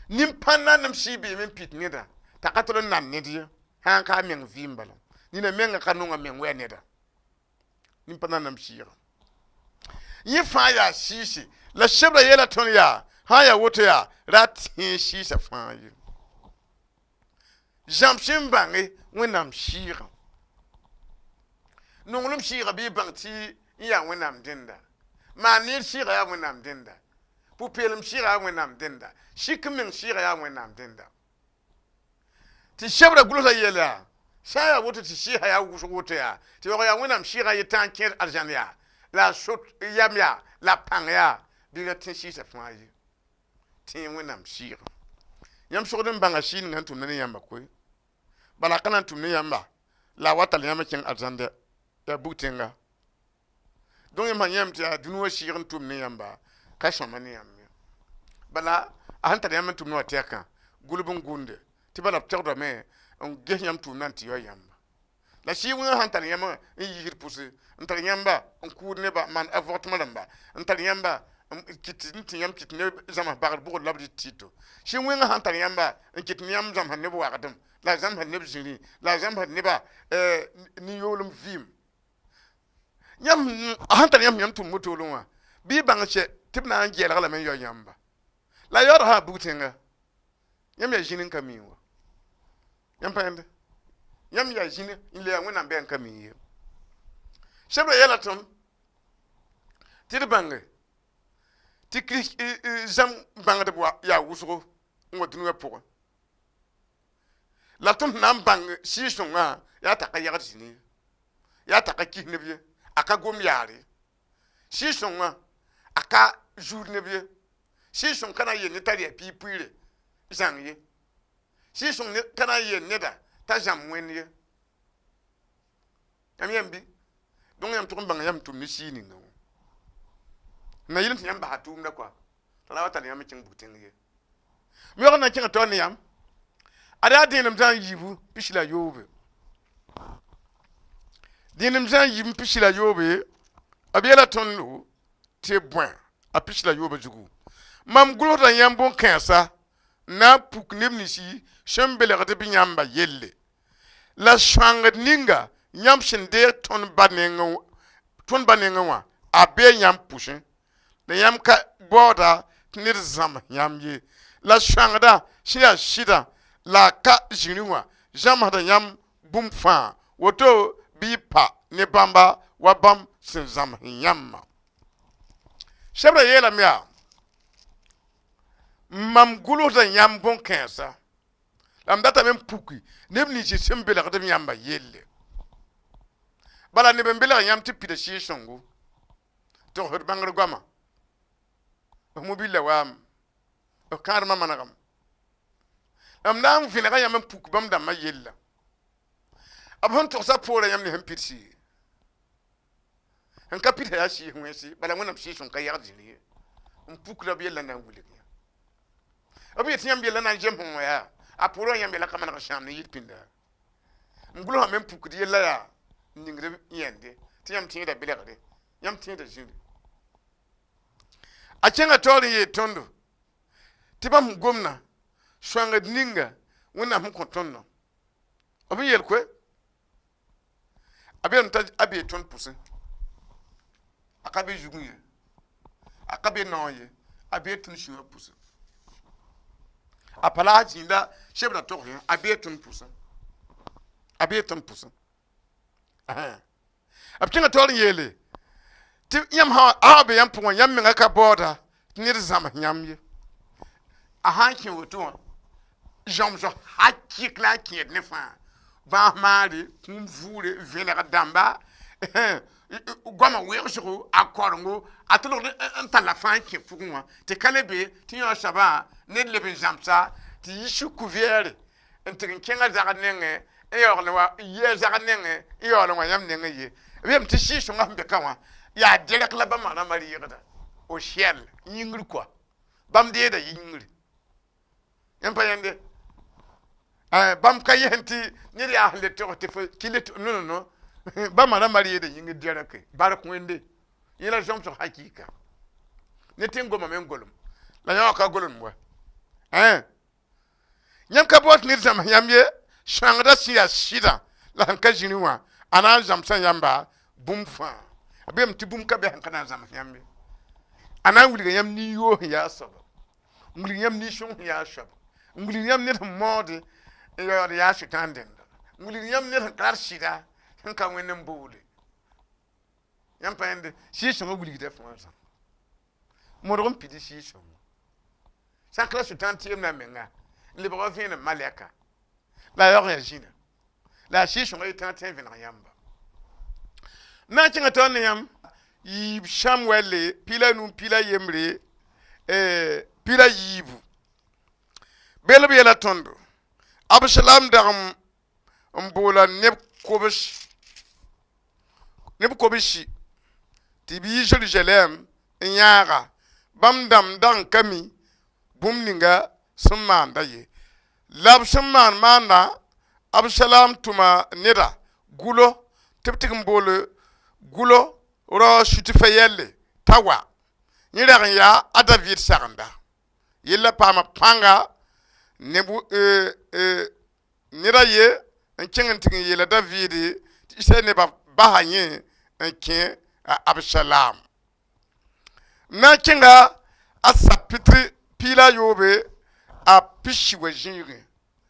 nin-pãn-nanem sɩɩ beeme n pit neda t'a ka tol n nan ned ye sã n ka a meng vɩɩm bala nina menga ka nonga meng wɛ neda nin-pãn-nanem sɩɩga yẽ fãa yaa sɩɩse la sebra yeela tõnd yaa sã n yaa woto yaa ra tẽ sɩɩsã fãa ye zãmb sẽn bãnge Wẽnnaam sɩɩgã nonglem sɩɩga bɩ y bãng tɩ n yaa Wẽnnaam dẽnda maan neer sɩɩga yaa Wẽnnaam dẽnda pʋ-peelem sɩɩga yaa Wẽnnaam dẽnda sik n meng sɩɩga yaa Wẽnnaam dẽnda tɩ sebra gʋlsã yeel yaa sã n yaa woto tɩ sɩɩsã yaa wʋsg woto yaa tɩ yaoog yaa Wẽnnaam sɩɩgã yetã n kẽed arzãn yaa la a sot yam yaa la pãng yaa bɩ ra tẽ sɩɩsã fãa ye tẽ Wẽnnaam sɩɩgã yãmb sogd n bãnga sɩɩg ninga sẽn tʋmda ne yãmba koe bala ka na n tʋm ne yãmba la a wa tall yãmb n kẽng arzãnda yaa bug tẽnga donc yãmb sã yãmb tɩ yaa dũni wã sɩɩg n tʋm ne yãmba ka sõma ne yãmb ye bala a sẽn tar yãmb n tʋmd wã tɛkã gʋlb n gʋnde tɩ bala b tɛgdame n ges yãmb tʋʋmdã n tɩ yao yãmba la sɩɩg wẽngã sãn tar yãmb n yiisd pʋse n tar yãmba n kʋʋd neba n maan avortement rãmba n tar yãmba n kɩt n tɩ yãmb kɩt neb zãms bagd bʋgd la b rɩt tɩɩto. Sɩ wẽngã sãn tar yãmba n kɩt ne yãmb zãmsd neb wagdem, la a zãmsd neb zĩrĩ, la a zãmsd neba nin-yoolem vɩɩm. Yãmb a sãn tar yãmb yãmb tʋm wotoolẽ wã, bɩ y bãng sɛ tɩ b na n gɛlg lame n yao yãmba. La yaoodã sã bug tẽnga, yãmb yaa zĩn n ka mi wa. Yãmb pa yẽnde, yãmb yaa zĩn n le yaa Wẽnnaam bɩ n ka mi ye. Sebra yɛla tõnd tɩ d bãnge tɩ Kirist zãm bãngdb wa yaa wʋsgo n wa dũniyã pʋgẽ. La tõnd na n bãng Sɩɩg-sõngã yaa t'a ka yagd zĩni ye, yaa t'a ka kis neb ye, a ka gom yaar ye. Sɩɩg-sõngã a ka zuud neb ye. Sɩɩg-sõng ka na n yeel ned t'a rɩ a piig pʋɩɩre zãng ye. Sɩɩg-sõng ka na n yeel neda t'a zãmb Wẽnd ye. Yãmb yãmb bɩ? Donc yãmb tʋg n bãnga yãmb tʋm ne sɩɩg ninga wã. Na yɩl tɩ yãmb basa tʋʋmdã koa, t'a ra wa tar yãmb n kẽng bug tẽng ye. M yaoog n na n kẽngã taoor ne yãmb. Ad yaa dẽenem zã n yiibu 13. Dẽenem zã n yiib 13, b yeela tõndo tɩ bõe a 13 zugu. Mam gʋlsda yãmb bõn-kãensa n na n puk neb ninsi sẽn belgd b yãmba yelle. La sõangd ninga yãmb sẽn deeg tõnd ba nengẽ, tõnd ba nengẽ wã, a bee yãmb pʋsẽ. La yãmb ka baooda tɩ ned zãms yãmb ye. La sõangdã sẽn yaa sɩdã la a ka zĩrĩ wã zãmsda yãmb bũmb fãa. Woto bɩ y pa ne bãmba wa bãmb sẽn zãms yãmbã. Sebra yeelame yaa, mam gʋlsda yãmb bõn-kãensa la m datame n puki neb ninsi sẽn belgd b yãmba yelle. Bala neb n belg yãmb tɩ pida Sɩɩg-sõngo, togsd bãngr goama, f mobila waam, f kãadmã manegem. La m na n vẽnega yãmb n puk bãmb dãmbã yella. B sẽn togsa poorã yãmb ne sẽn pidsi ye. Sẽn ka pidsa yaa sɩɩs wẽnse, bala Wẽnnaam Sɩɩg-sõng ka yagd zĩri ye. N pukda b yellã na n wilg yã. B yet yãmb yellã na n zems wã yaa, a poorẽ wã yãmb yɛla ka maneg n sãam ne yir pĩnda. M gʋlsame n pukd yella yaa n ningd yẽnde tɩ yãmb tẽeda belgre, yãmb tẽeda zĩri. A kẽngã taoor n yeel tõndo tɩ bãmb sẽn gomdã sõangd ninga Wẽnnaam sẽn kõ tõndã. B n yeel koe, a beelem t'a a bee tõnd pʋsẽ. A ka be zugẽ ye, a ka be naoã ye, a bee tõnd sũyã pʋsẽ. A pa la a zĩnda sebra togs yã, a bee tõnd pʋsẽ. A bee tõnd pʋsẽ. B kẽngã taoor n yeele tɩ yãmb sã be yãmb pʋgẽ, yãmb menga ka baooda tɩ ned zãms yãmb ye. A sã n kẽ woto wã, zãmsg hakɩk la a kẽed ne fãa, bãas maare, kũum vʋʋre, vẽneg dãmba, goamã weogsgo, a korengo, a tʋlgd n talla fãa n kẽ pʋgẽ wã, tɩ ka le be tɩ yõ soabã ned leb n zãmsa tɩ yi sũ-kʋvɛɛre n tɩg n kẽngã zagd nengẽ n yaool n wa yɩ a zagd nengẽ n yaool n wa yãmb nengẽ ye. B yeelame tɩ Sɩɩg-sõngã sẽn be ka wã yaa dɛrk la bãmba rãmbã reegda au ciel yĩngr koa. Bãmb deeda yĩngr. Yãmb pa yẽnde, bãmb ka yẽsẽ tɩ ned yaa sẽn le togs tɩ fo kɩ le non non non, bãmba rãmbã reeda yĩngr dɛrke bark Wẽnde. Yẽ la zãmsg hakɩɩka. Ne tẽn gomame n golem la yã wã ka golem wa. Yãmb ka baood tɩ ned zãms yãmb ye, sõangdã sẽn yaa sɩdã la sẽn ka zĩrĩ wã, a na n zãmsã yãmba bũmb fãa. B yeelame tɩ bũmb ka be sẽn ka na n zãms yãmb ye. A na n wilga yãmb nin-yoog sẽn yaa soaba, n wilg yãmb nin-sõng sẽn yaa soaba, n wilg yãmb ned sẽn maoode n yaood yaa Sʋtãan dẽnda, n wilg yãmb ned sẽn ka tar sɩda sẽn ka Wẽnd n boole. Yãmb pa yẽnde, Sɩɩg-sõngã wilgda fãa zãmb. Modg n pid Sɩɩg-sõngã. Sãk la Sʋtãan tɩɩmdã menga n lebg wa vẽenem malɛka la a yaoog yaa zĩna. La a Sɩɩg-sõngã yetã tɩ n vẽneg yãmba. Na n kẽngã taoor ne yãmb yiib Samuɛl 15 11 14. Bel b yɛla tõndo. Absalam dagem n boola neb kobsi tɩ b yi Zerusalem n yãaga. Bãmb dãmb dag n ka mi bũmb ninga sẽn maanda ye. La b sẽn maan maanda, Absalam tʋma neda gʋlo tɩ b tɩg n bool gʋlo rao sutɩ yɛlle t'a wa. Yẽ rag n yaa a David sagenda yella paama pãnga neb ned a ye n kẽng n tɩg n yeela David tɩ Israɛl nebã basa yẽ n kẽ a Absalam. N na n kẽnga a sapitr 17 a pisi wa zĩigẽ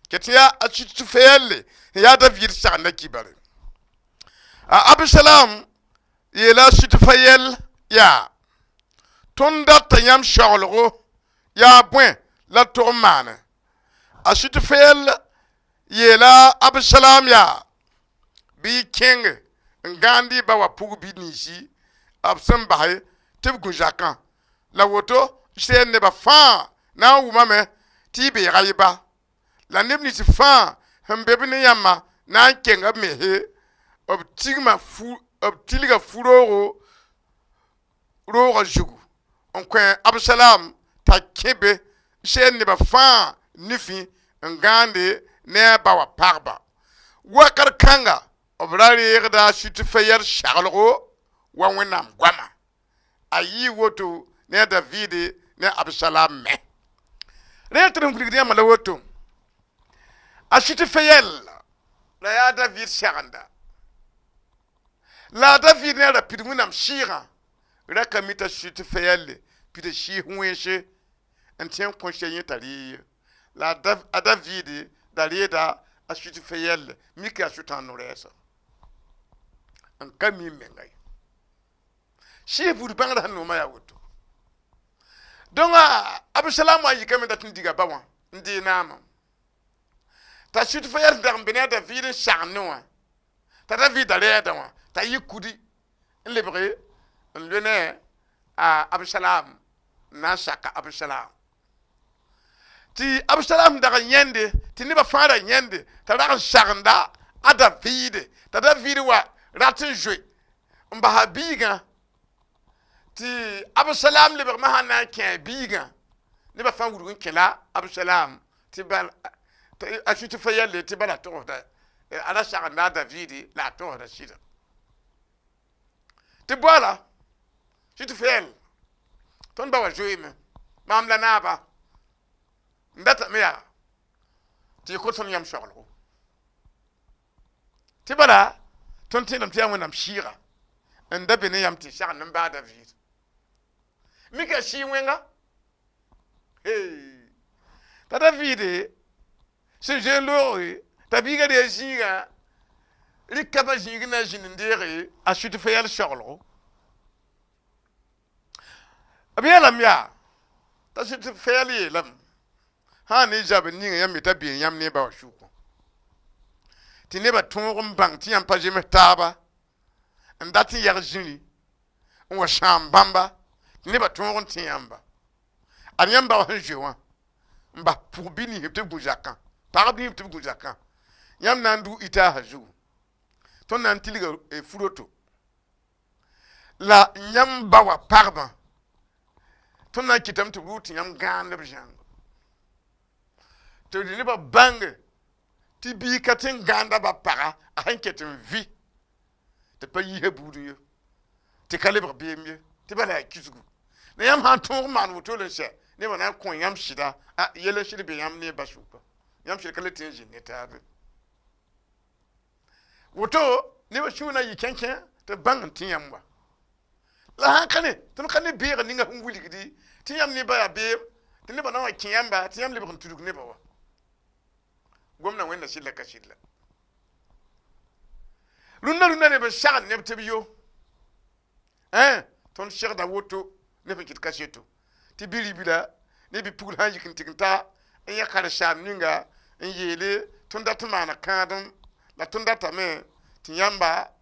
ket yaa a Situfeyɛlle sẽn yaa David sagenda kibare. A Absalam yeela a Situfeyɛl yaa: tõnd data yãmb shaglgo yaa bõe la d tog n maane? A Situfeyɛl yeela Absalam yaa: bɩ y kẽnge n gãand y ba wa pʋg bi-ninsi b sẽn basɛ tɩ b gũ zakã. La woto Israɛl nebã fãa na n wʋmame tɩ y beega y ba, la neb nins fãa sẽn be b ne yãmba na n kenga b mese, b tigma fu b tilga fu-roogo roogã zugu n kõ Absalam t'a kẽ be Israɛl nebã fãa nifẽ n gãande ne a ba wa pagba. Wakat kãnga b ra reegda Sutufeyɛl saglgo wa Wẽnnaam goama. A yɩɩ woto ne a David ne Absalam me. Rẽ tɩ d wilgd yãmba la woto: a Sutufeyɛl la yaa David sagenda, la a David ne a ra pid Wẽnnaam sɩɩgã ra ka mi t'a Sutufeyɛl pida sɩɩs wẽnse n tẽ n kõ sɛ yẽ t'a ree ye. La a David da reeda a Sutufeyɛl mik yaa sʋtãan no-rɛɛsa n ka mi n menga ye. Sɩɩs buud bãngrã sẽn noomã yaa woto. Donc Absalam wã yikame dat n diga ba wã n dee naamã t'a Sutufeyɛl sẽn dag n be ne a David n sagend ne wã, t'a David da rɛɛda wã t'a yɩ kudi n lebge n loe ne a Absalam n na n saka Absalam. Tɩ Absalam dag n yãende tɩ nebã fãa ra yãende t'a rag n sagenda a David, t'a David wa rat n zoe n basa biigã, tɩ Absalam lebgmã sãn na n kẽ a biigã, nebã fãa wudg n kẽla Absalam tɩ bal a Sutufeyɛlle tɩ bala togsda a ra sagenda a David la a togsda sɩda. Tɩ boala Sutufeyɛl: tõnd ba wa zoeeme, maam la naaba n datame yaa tɩ y kõ tõnd yãmb shaglgo, tɩ bala tõnd tẽedame tɩ yaa Wẽnnaam sɩɩga n da be ne yãmb tɩ sagend n baa David mika sɩɩ wẽnga. T'a David sẽn zoe n looge t'a biiga ree zĩigã rɩka ba zĩig na n zĩnd n deege a Sutufeyɛl shaglgo. B yeelame yaa t'a Sutufeyɛl yeelame sã ne zabr ninga yãmb yeta been yãmb ne ba wa sʋkã, tɩ nebã tõog n bãng tɩ yãmb pa zems taaba n dat n yag zĩri n wa sãam bãmba, tɩ nebã tõog n tẽ yãmba. Ad yãmb ba wa sẽn zoe wã n bas pʋg bi-ninsb tɩ b gũ zakã, pagb ninsb tɩ b gũ zakã, yãmb na n dʋ itaasã zugu, tõnd na n tilga furoto la yãmb ba wa pagbã, tõnd na n kɩtame tɩ b rʋʋ tɩ yãmb gãand b zãng, tɩ nebã bãnge tɩ biig ka tɩ n gãanda ba paga a sẽn ket n vɩ tɩ pa yiisã buud ye, tɩ ka lebg beem ye, tɩ bala yaa kisgu. La yãmb sã n tõog n maan woto n sɛ, nebã na n kõ yãmb sɩda a yɛl n sɩd be yãmb ne ba sʋka, yãmb sɩd ka le tɩ n zĩnd ne taabe. Woto nebã sũur na n yɩ kẽnkẽ tɩ b bãng n tẽ yãmb wa. La sãn ka ne tõnd ka ne beeg ninga sẽn wilgdi tɩ yãmb ne ba yaa beem, tɩ nebã na n wa kẽ yãmba tɩ yãmb lebg n tudg nebã wa. Gomda Wẽnda sɩd la ka sɩd la. Rũndã rũndã neb n sagend neb tɩ b yo tõnd segda woto neb sẽn kɩt kaseto tɩ bi-ribla ne bi-pugl sã n yik n tɩg n ta n yã karen-saam ninga n yeele tõnd dat n maana kãadem, la tõnd datame tɩ yãmba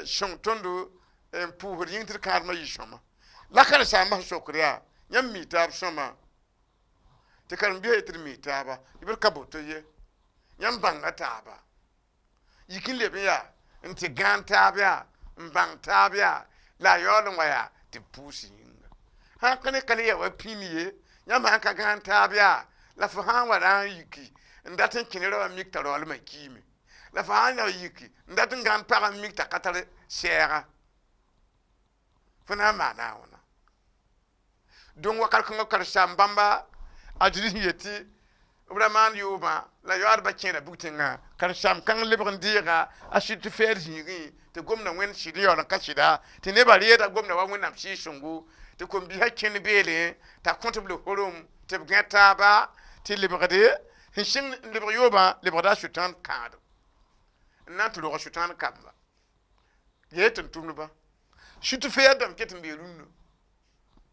sõng tõndo n pʋʋsd yĩng tɩ d kãadmã yɩ sõma. La karen-saambã sẽn sokd yaa: yãmb mi taab sõma? Tɩ karen-biisã yetɩ d mi taaba, b d ka boto ye, yãmb bãnga taaba yik n leb n yaa n tɩ gãan taab yaa n bãng taab yaa la a yaool n wa yaa tɩ b pʋʋs yĩnga. Sãn ka ne ka le ya wa pĩnd ye, yãmb sãn ka gãan taab yaa la fo sã n wa ra n yiki n dat n kẽ ne raoã mik t'a raoolmã kiime, la fo sã n ya yiki n dat n gãan pagã n mik t'a ka tar sɛɛga, fo na n maana a wãna? Donc wakat kãngã karen-saam bãmba a Zezi sẽn yetɩ b ra maan yoobã la yoaadbã kẽera bug-tẽngã, karen-saam kãng lebg n deega a sɩd fɛɛd zĩigẽ tɩ gomda Wẽnd sɩd n yaool n ka sɩda, tɩ nebã reeda gomda wa Wẽnnaam Sɩɩg-sõngo, tɩ kom-biisã kẽnd beelẽ t'a kõt b lehoorem tɩ b gãe taaba tɩ lebgde sẽn sɩng n lebg yoobã lebgda a Sʋtãan kãadem n na n tɩ rog a Sʋtãan kamba yee tʋm-tʋmdbã. Sʋt fɛɛd dãmb ket n bee rũnnã,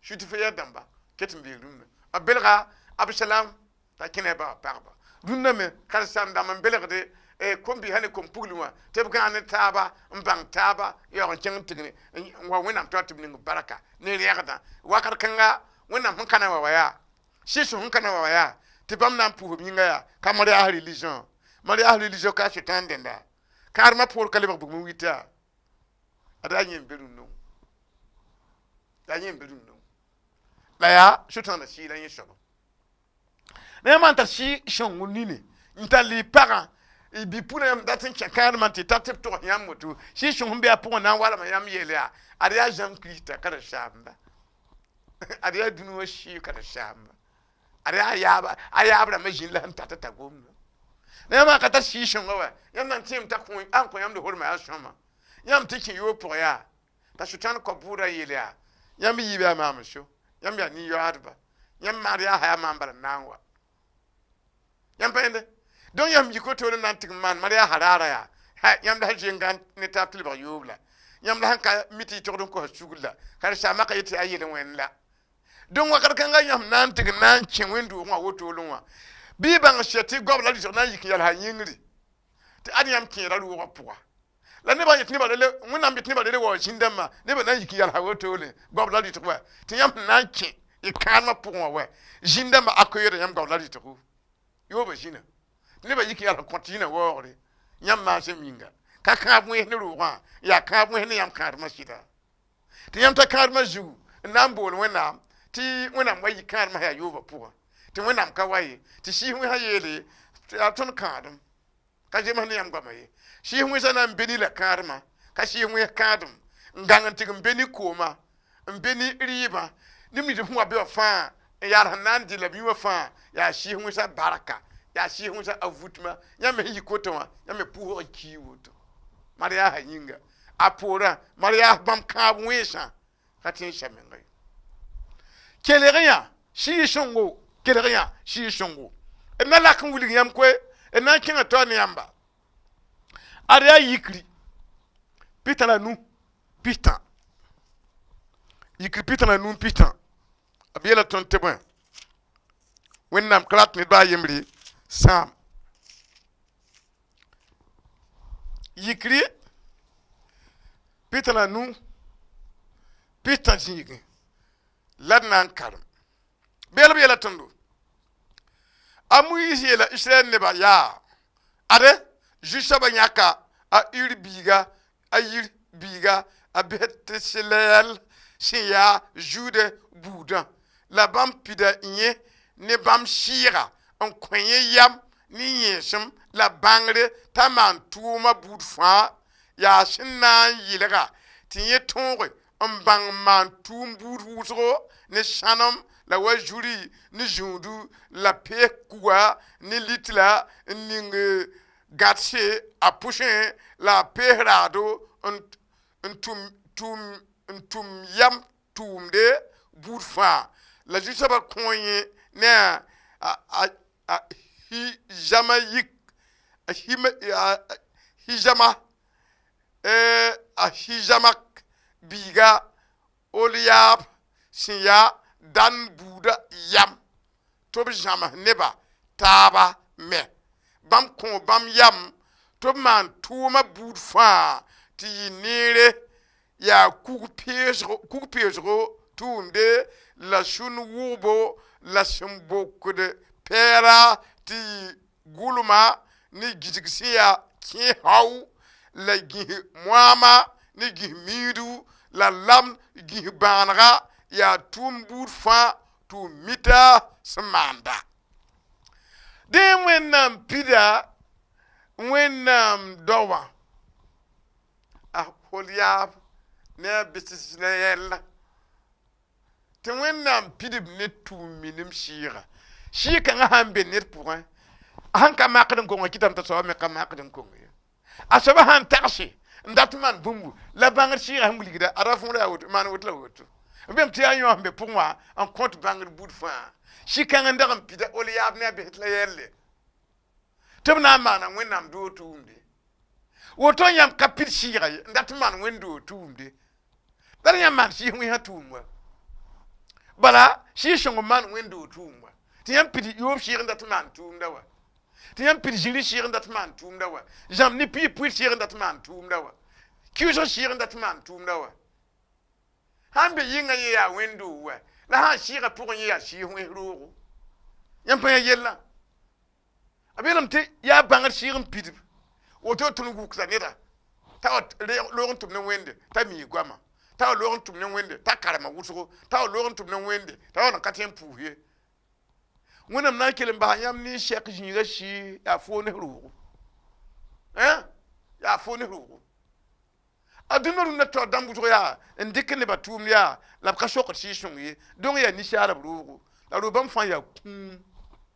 sʋt fɛɛd dãmba ket n bee rũnnã. B belga Absalam t'a kẽna a ba pagba. Rũnnã me karen-saam dãmb n belgde kom-biisã ne kom-pugl wã tɩ b gãag ne taaba n bãng taaba yaoog n kẽng n tigre n wa Wẽnnaam taoor tɩ b ning barka ne rẽgdã. Wakat kãnga Wẽnnaam sẽn ka na wa wa yaa, Sɩɩg sẽn ka na wa wa yaa, tɩ bãmb na n pʋʋs b yĩnga yaa ka mariage religion. Mariage religion ka Sʋtãan dẽnda, kãadmã poor ka lebg bugum n wita ad yaa yẽ n be rũnnã, yaa yẽ n be rũnnã la yaa Sʋtãanã sɩɩla yẽ soaba. La yãmb n tar Sɩɩg-sõng nini n tar lɩ-pagã bi-pʋlã, yãmb dat n kẽ kãadmã tɩ tar tɩ b togs yãmb woto, Sɩɩg-sõng sẽn be a pʋgẽ na n walma yãmb yeel yaa ad yaa Zãmb Kirista karen-saamba, ad yaa dũni wã sɩɩg karen-saamba, ad yaa yaaba a yaab rãmbã zĩnd la sẽn tat t'a gomda. La yãmb ka tar Sɩɩg-sõnga wa, yãmb na n tẽem t'a kõ a n kõ yãmb lehormã yaa sõama, yãmb tɩ kẽ yoog pʋgẽ yaa t'a Sʋtãan kao bʋʋda n yeel yaa yãmb yiib yaa maam so, yãmb yaa nin-yoaadba, yãmb maad yaa yaa maam bala n na n wa yãmb pa yẽnde. Donc yãmb yik wotone n na n tɩg n maan mariage raara yaa yãmb la sẽn zoe n gãn ne taab tɩ lebg yoob la yãmb la sẽn ka mi tɩ y togd n kosa sugr la karen-saambã ka yet tɩ yaa yel-wẽnd la. Donc wakat kãnga yãmb na n tɩg n na n kẽ wẽnd-doogẽ wã wotolẽ wã bɩ y bãng sɛ tɩ goab la rɩsg na n yik n yalsa yĩngri tɩ ad yãmb kẽera roogã pʋga. La nebã yet nebã rele Wẽnnaam yet nebã rele wa zĩn-dãmbã, nebã na n yik n yalsa wotole goab la rɩtg wa, tɩ yãmb sẽn na n kẽ y kãadmã pʋgẽ wã wa zĩn-dãmbã accueillir yãmb goab la rɩtgo yoobã zĩna, nebã yik n yals n kõt zĩnã waoogre yãmb maasem yĩnga ka kãab wẽns ne roogã, yaa kãab wẽns ne yãmb kãadmã sɩda, tɩ yãmb ta kãadmã zugu n na n bool Wẽnnaam tɩ Wẽnnaam wa yik kãadmã yaa yoobã pʋgã, tɩ Wẽnnaam ka wa ye, tɩ Sɩɩs wẽnsã yeele tɩ yaa tõnd kãadem ka zems ne yãmb goama ye. Sɩɩs wẽnsã na n be ne la kãadmã ka sɩɩs wẽns kãadem n gãng n tɩg n be ne kooma n be ne rɩɩbã neb nins sẽn wa be wã fãa n yaal sẽn na n dɩ la b yũ wã fãa yaa Sɩɩs wẽnsã barka, yaa Sɩɩs wẽnsã a vutmã. Yãmb me sẽn yik woto wã, yãmb me pʋʋsg n kii woto mariage yĩnga a poorã mariage bãmb kãab wẽnsã ka tẽ n sa menga ye. Kelg yã Sɩɩg-sõngo, kelg yã Sɩɩg-sõngo d na lak n wilg yãmb koe d na n kẽngã taoor ne yãmba. Ad yaa yikri 65 pistã, yikri 65 pistã b yeela tõnd tɩ bõe Wẽnnaam ka rat ned baa yembre sãam. Yikri 65 pistã zĩigẽ la d na n karem beel b yeela tõndo. A Moyiis yeela Israɛl nebã yaa ade Zu-soabã yãka a Ir biiga, a Yir biiga, a Beteslɛɛl sẽn yaa Zude buudã, la bãmb pida yẽ ne bãmb sɩɩga n kõ yẽ yam ne yẽesem la bãngre t'a maan tʋʋma buud fãa yaa sẽn na n yɩlga tɩ yẽ tõoge n bãng maan tʋʋm buud wʋsgo ne sãnem la wa zuri ne zũudu la pees kuga ne litla n ning gãdse a pʋsẽ la a pees raado n tʋm yam tʋʋmde buud fãa. La Zu-soabã kõ yẽ ne a Hizama yik a Hizama a Hizamak biiga Oliyaab sẽn yaa Dan buudã yam tɩ b zãms neba taaba me bãmb kõ bãmb yam tɩ b maan tʋʋma buud fãa tɩ yɩ neere yaa kug-peesgo tʋʋmde la sũn wʋgbo la sẽn bokd pɛɛra tɩ yɩ gʋlma ne gĩsg sẽn yaa kẽ-hao la gĩs moaama ne gĩs miidu la lam gĩs bãanega yaa tʋʋm buud fãa tɩ w mita sẽn maanda. Dẽ Wẽnnaam pida Wẽnnaam daowã a Holiyaab ne a Beteslɛɛl Tɩ Wẽnnaam pidb ne tʋʋm-minim sɩɩga. Sɩɩg kãngã sã n be ned pʋgẽ, a sẽn ka makd n kongã kɩtame t'a soabã me ka makd n kong ye. A soabã sã n tagse n dat n maan bũmbu la bãngr sɩɩgã sẽn wilgda, a ra võor yaa woto, maan woto la woto. B beem tɩ yaa yõ sẽn be pʋgẽ wã n kõt bãngr buud fãa. Sɩ-kãng n dag n pida wall yaab ne a bes la yɛlle tɩ b na n maana Wẽnnaam doog tʋʋmde. Woto yãmb ka pid sɩɩga ye n dat n maan wẽnd-doog tʋʋmde. La yãmb maan sɩɩs wẽnsã tʋʋm wa. Bala sɩɩg sõng n maan wẽnd-doog tʋʋm wa. Tɩ yãmb pid yoob sɩɩg n dat n maan tʋʋmda wa. Tɩ yãmb pid zĩri sɩɩg n dat n maan tʋʋmda wa. Zãmb ne piig pʋɩr sɩɩg n dat n maan tʋʋmda wa. Kɩʋsg sɩɩg n dat n maan tʋʋmda wa. Sãn be yɩngã yẽ yaa wẽnd-doog wa, la sã n sɩɩgã pʋgẽ yẽ yaa sɩɩs wẽns roogo. Yãmb pa yã yellã. B yeelame tɩ yaa bãngr sɩɩg n pidb woto tõnd wukda neda t'a wa loog n tʋm ne Wẽnde t'a mi goama, t'a wa loog n tʋm ne Wẽnde t'a karema wʋsgo, t'a wa loog n tʋm ne Wẽnde t'a wa n ka tõe n pʋʋs ye. Wẽnnaam na n kell n basa yãmb ne sɛk zĩiga sɩɩ yaa foo ne roogo. Yaa foo ne roogo. A dũnna rũndã taoor dãmb wʋsg yaa n dɩk nebã tʋʋmd yaa la b ka sokd sɩɩg sõng ye. Donc yaa ninsaalb roogo. La roog bãmb fãa yaa kũum.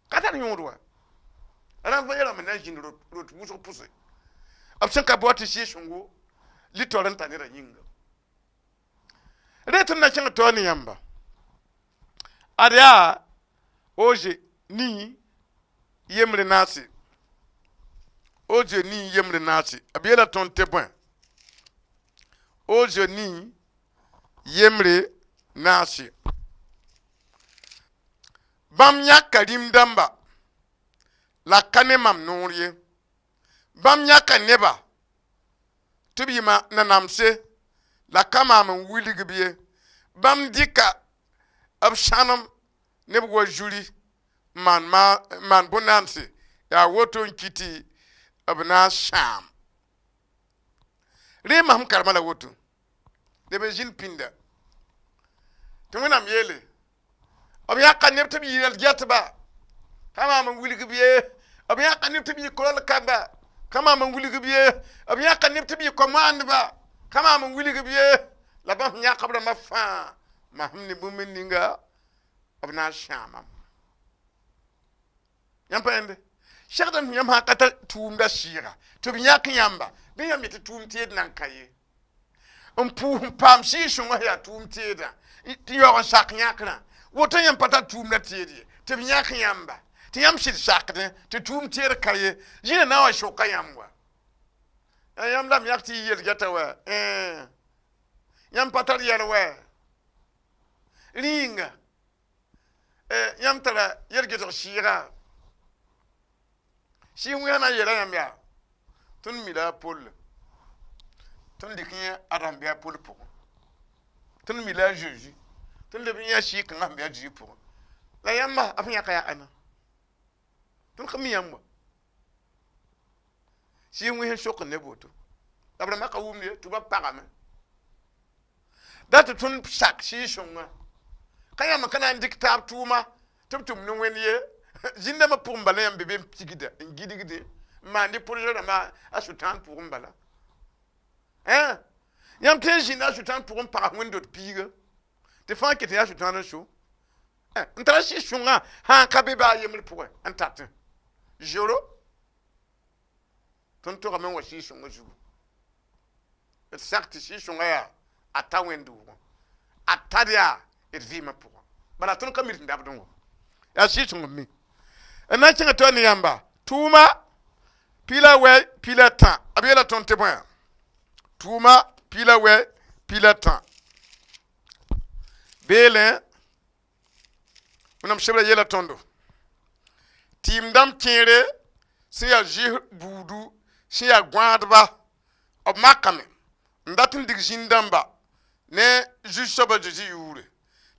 Ka tar yõod wa. Rãmb fãa rãmb na n zĩnd rot wʋsg pʋse. B sẽn ka bao tɩ sɩɩg sõngo litaoor n ta neda yĩnga. Rẽ tõnd na kẽng taoor ne yãmba. Ad yaa Oze nii yembre naase. Oze nii yembre naase. B yeela tõnd tɩ bõe? Oze nii yembre naase. Bãmb yãka rĩm dãmba la ka ne mam noor ye. Bãmb yãka neba tɩ b yɩ nanamse la ka maam n wilg b ye. Bãmb dɩka b sãnem neb wa zuri n maan bõn-naanse yaa woto n kɩ tɩ b na n sãam. Rẽ masem karema la woto. Leb n zĩnd pĩnda tɩ Wẽnnaam yeele b yãka neb tɩ b yɩ yɛl-gɛtba ka maam n wilg b ye. B yãka neb tɩ b yɩ korl kamba ka maam n wilg b ye. B yãka neb tɩ b yɩ ko-moandba ka maam n wilg b ye. La bãmb yãk b rãmbã fãa masem ne bũmb ninga b na n sãamam. Yãmb pa yẽnde segdame tɩ yãmb sã n ka tar tʋʋmda sɩɩga tɩ b yãk yãmba bɩ yãmb yetɩ tʋʋm teed nan ka ye. N pʋʋs n paam sɩɩg sõngã sẽn yaa tʋʋm teedã tɩ yaoog n sak yãkrã. Woto yãmb pa tar tʋʋmda teed ye tɩ b yãk yãmba tɩ yãmb sɩd sakdẽ tɩ tʋʋm teed ka ye. Zĩnã na n wa soka yãmb wa. Yãmb la m yãk tɩ yɩ yel-gɛta wa. Yãmb pa tar yɛl wa. Rĩnga yãmb tara yel-gɛtg sɩɩga. Sɩɩg wẽnsã na n yeela yãmb yaa tõnd mi la a Pol tõnd dɩk yẽ ad sẽn be a Pol pʋgẽ. Tõnd mi la a Zeezi tõnd leb yẽ a sɩɩg kãngã sẽn be a Zeezi pʋgẽ. La yãmba b yãka yaa ãnna. Tõnd ka mi yãmb wa. Sɩɩg wẽns n sok neb woto. La b rãmbã ka wʋmd ye tɩ ba pagame. Da tɩ tõnd sak sɩɩg sõngã. Ka yãmb ka na n dɩk taab tʋʋma tɩ b tʋm ne Wẽnd ye. Zĩn-dãmbã pʋgẽ bala yãmb be be n pigda n gidgde n maand projet rãmbã a Sʋtãan pʋgẽ bala. Yãmb tõe n zĩnda a Sʋtãan pʋgẽ n pags wẽnd-dot piiga tɩ fãa ket yaa Sʋtãan n so. N tara sɩɩg sõngã sã n ka be baa yembr pʋgẽ n tatẽ. Zero. Tõnd togame n wa sɩɩg sõngã zugu. D sak tɩ sɩɩg sõngã yaa a ta wẽnd-doogẽ. A tar yaa d vɩɩmã pʋgẽ. Bala tõnd ka mi d dabdẽ wã. Yaa sɩɩg sõng n mi. N na n kẽngã tɩ wa ne yãmba tʋʋma piila wɛ piila tã. B yeela tõnd tɩ bõe? Tʋʋma piila wɛ piila tã. Beelẽ Wẽnnaam sebra yeela tõndo tɩɩm dãmb kẽere sẽn yaa zɩɩs buudu sẽn yaa gãadba b makame n dat n dig zĩn-dãmba ne Zu-soabã Zezi yʋʋre.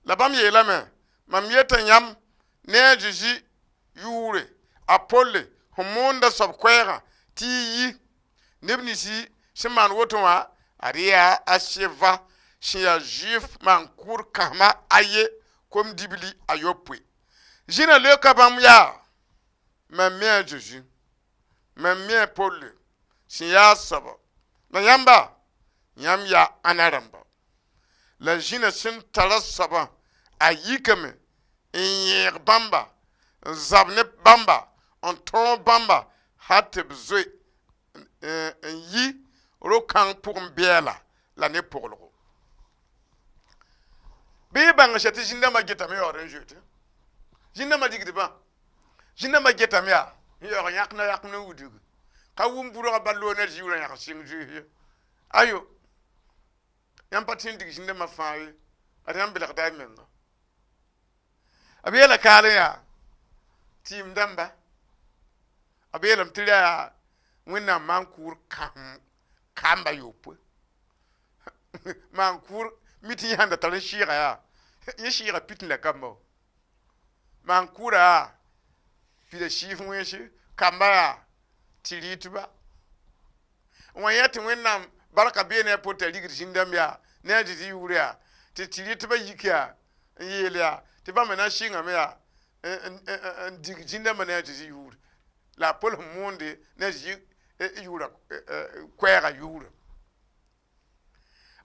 La bãmb yeelame mam yeta yãmb ne a Zezi yʋʋre a Polle sẽn moonda soab koɛɛgã tɩ y yi neb ninsi sẽn maan woto wã ad yaa a Seva sẽn yaa Zuif maan-kʋʋd kãsma a ye kom-dibli a yopoe. Zĩnã leoka bãmb yaa mam mi a Zezi, mam mi a Polle sẽn yaa soaba. La yãmba, yãmb yaa ãnna rãmba. La zĩnã sẽn tara soabã A yikame n yẽeg bãmba, n zab ne bãmba, n tõog bãmba hal tɩ b zoe n yi ro-kãng pʋgẽ bɛɛla la ne poglgo. Bɩ y bãng sɛ tɩ zĩn-dãmbã getame yaood n zoete. Zĩn-dãmbã digdbã, zĩn-dãmbã getame yaa n yaoog yãkna yãkn n wudg ka wʋm burgã bal loog ne zɩʋrã yãg sɩng zoees ye. Ayo, yãmb pa tẽ n dig zĩn-dãmbã fãa ye, ad yãmb belgda y menga. B yeela kaal n yaa tɩɩm dãmba, b yeelame tɩ ra yaa Wẽnnaam maan-kʋʋr kãsem kamba yopoe. Maan-kʋʋr mi tɩ yẽ sãn da tar n sɩɩga yaa, yẽ sɩɩga pit la kamba wã. Maan-kʋʋrã yaa pida sɩɩs wẽnse, kamba yaa tɩ rɩtba. N wa yẽ tɩ Wẽnnaam barka bee ne a pʋgẽ t'a rigd zĩn-dãmb yaa ne a Zezi yʋʋr yaa tɩ rɩtbã yik yaa n yeel yaa tɩ bãmb na n sɩngame yaa n dig zĩn-dãmbã ne a Zezi yʋʋr la a Pol sẽn moonde ne a Zezi yʋʋrã koɛɛgã yʋʋrã.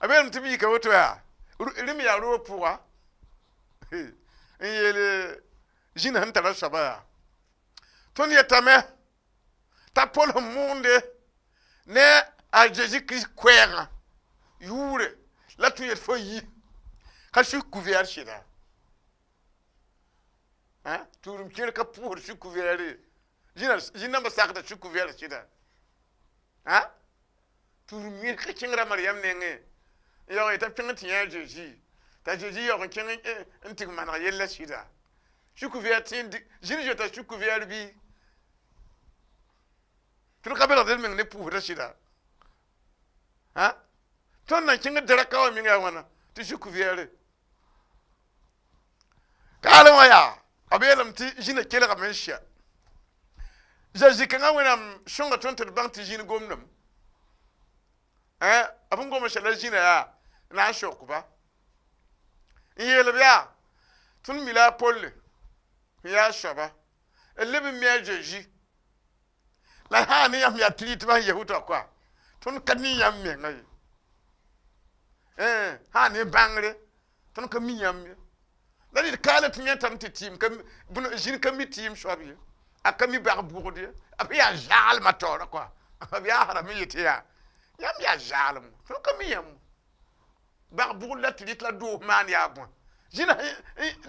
A beelame tɩ b yika woto yaa rẽmb yaa roog pʋga n yeel zĩnã sẽn tara soaba yaa tõnd yetame t'a Pol sẽn moonde ne a Zezi Kirist koɛɛgã yʋʋre la tõe yet fo yi ka suk kʋvɛɛr sɩda. Tũudem kẽer ka pʋʋsd suk kʋvɛɛre, zĩn-dãmbã sakda suk kʋvɛɛr sɩda. Tũudem yẽ ka kẽngra Maryam nengẽ n yaoog yetã pẽng tɩ yã a Zezi, t'a Zezi yaoog n kẽng n tɩg maneg yella sɩda. Suk kʋvɛɛr tẽ zĩn zoeta suk kʋvɛɛr bɩ tɩ d ka belgd d meng ne pʋʋsdã sɩda. Tõnd na kẽng daraka wã meng yaa wãna tɩ suk kʋvɛɛre. Kaalẽ wã yaa b yeelame tɩ zĩnã kelgame n sɛ. Zezi kãngã Wẽnnaam sõnga tõnd tɩ d bãng tɩ zĩn gomdame. B sẽn gom n sɛ la zĩnã yaa na n sok-ba n yeel-b yaa tõnd mi la a Polle n yaa soaba n leb n mi a Zezi la sã n ne yãmb yaa tɩ rɩtbã sẽn ges woto koa tõnd ka ne yãmb menga ye. Sã n ne bãngre tõnd ka mi yãmb ye. La d kaala tɩ yẽtame tɩ tɩɩm ka zĩn ka mi tɩɩm soab ye, a ka mi bag bʋgd ye, b yaa zaalmã taoorã koa, b yaa srame yetɩ yaa yãmb yaa zaalem, tõnd ka mi yãmb bag bʋgd la tɩ rɩt la doos maan yaa bõe zĩnã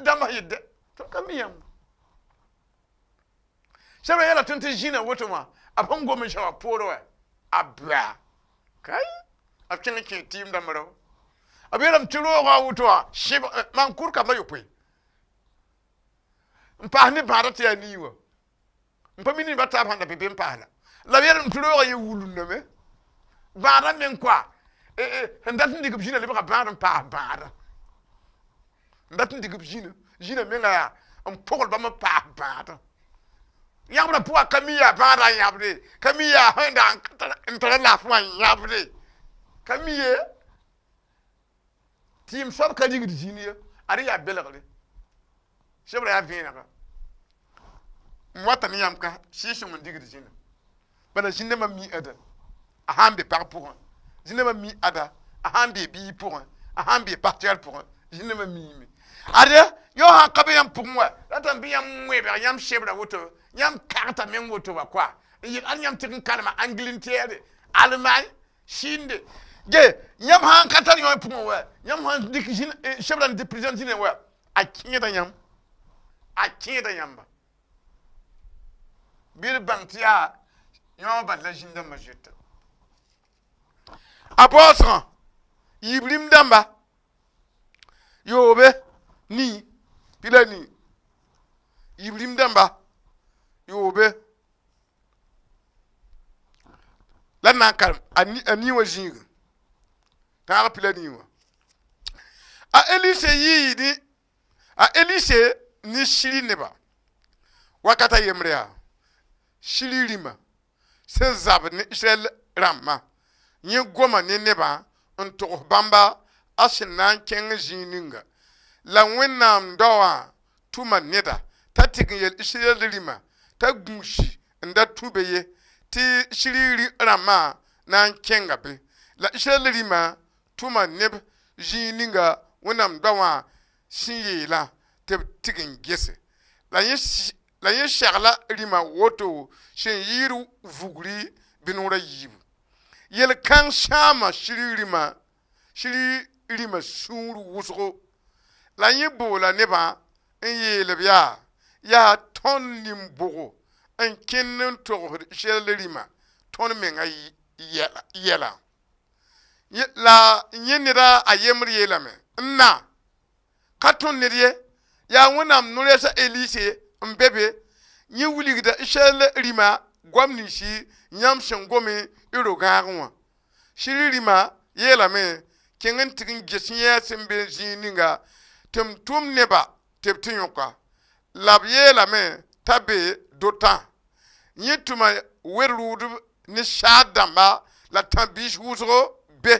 dãmbã sẽn yet tõnd ka mi yãmb. Sẽbra yeela tõnd tɩ zĩnã woto wã b sẽn gom n sã wã poorẽ wã a bʋa kai b kẽng n kẽ tɩɩm dãmb rao. B yeelame tɩ roogã woto wã sẽb maan-kʋʋr kambã yopoe n paas ne bãadã tɩ yaa nii wã n pa mi ned ba taab sãn da be be n paas la la b yeelame tɩ roogã ye wulundame bãadã meng koa sẽn dat n dɩk b zĩnã lebga bãad n paas bãadã n dat n dɩk b zĩnã zĩnã menga yaa n pogl bãmb n paas bãadã yãbrã pʋga ka mi yaa bãadã n yãbde, ka mi yaa sẽn da n tara laafɩ wã n yãbde, ka mi ye tɩɩm soab ka rigd zĩnd ye, ad yaa belgre sebra yaa vẽenega n wata ne yãmb ka sɩɩg-sõng n digd zĩnã. Bala zĩn-dãmbã mi ada a sã n be pag pʋgẽ, zĩn-dãmbã mi ada a sã n be biig pʋgẽ, a sã n be pastɛɛr pʋgẽ, zĩn-dãmbã miime. Ade yõ sã n ka be yãmb pʋgẽ wa ratame bɩ yãmb wẽbg yãmb sebra woto, yãmb kagta meng woto wa koa n yel ad yãmb tɩg n kalma Angleterre, Allemagne, Chine ge yãmb sã n ka tar yõ pʋgẽ wa, yãmb sã n dɩk sebra n dɩ président zĩnã wa a kẽeda yãmb, a kẽeda yãmba. Bɩ d bãng tɩ yaa yõ bal la zĩn-dãmbã zoeta. A baoosgã yiib rĩm dãmba yoobe nii pila nii yiib rĩm dãmba yoobe la d na n karem a nii wã zĩigẽ tãag pila nii wã. A Elise yii ne a Elise ne Siri neba wakat a yembre yaa Siri rĩmã sẽn zab ne Israɛl rãmbã yẽ goma ne nebã n togs bãmba a sẽn na n kẽng zĩig ninga la Wẽnnaam daowã tʋma neda t'a tɩg n yel Israɛl rĩmã t'a gũusi n da tũ be ye tɩ Siri rãmbã na n kẽnga be la Israɛl rĩmã tʋma neb zĩig ninga Wẽnnaam daowã sẽn yeelã tɩ b tɩg n gese. La yẽ segla rĩmã woto sẽn yɩɩd vugri bɩ noor a yiibu. Yel-kãng sãama Siri rĩmã, Siri rĩmã sũur wʋsgo. La yẽ boola nebã n yeel b yaa: Yaa tõnd nin-bʋgo n kẽnd n togsd Israɛl rĩmã tõnd menga yɛla. La yẽ neda a yembr yeelame: N na ka tõnd ned ye, yaa Wẽnnaam no-rɛɛs a Elise n be be. Yẽ wilgda Israɛl rĩmã goam ninsi yãmb sẽn gome y ro-gãagẽ wã. Siri rĩmã yeelame: Kẽng n tɩg n ges yẽ sẽn be zĩig ninga tɩ m tʋm neba tɩ b tɩ yõka. La b yeelame t'a be Dotã. Yẽ tʋma wer-rʋʋdb ne saad dãmba la tãb-biis wʋsgo be.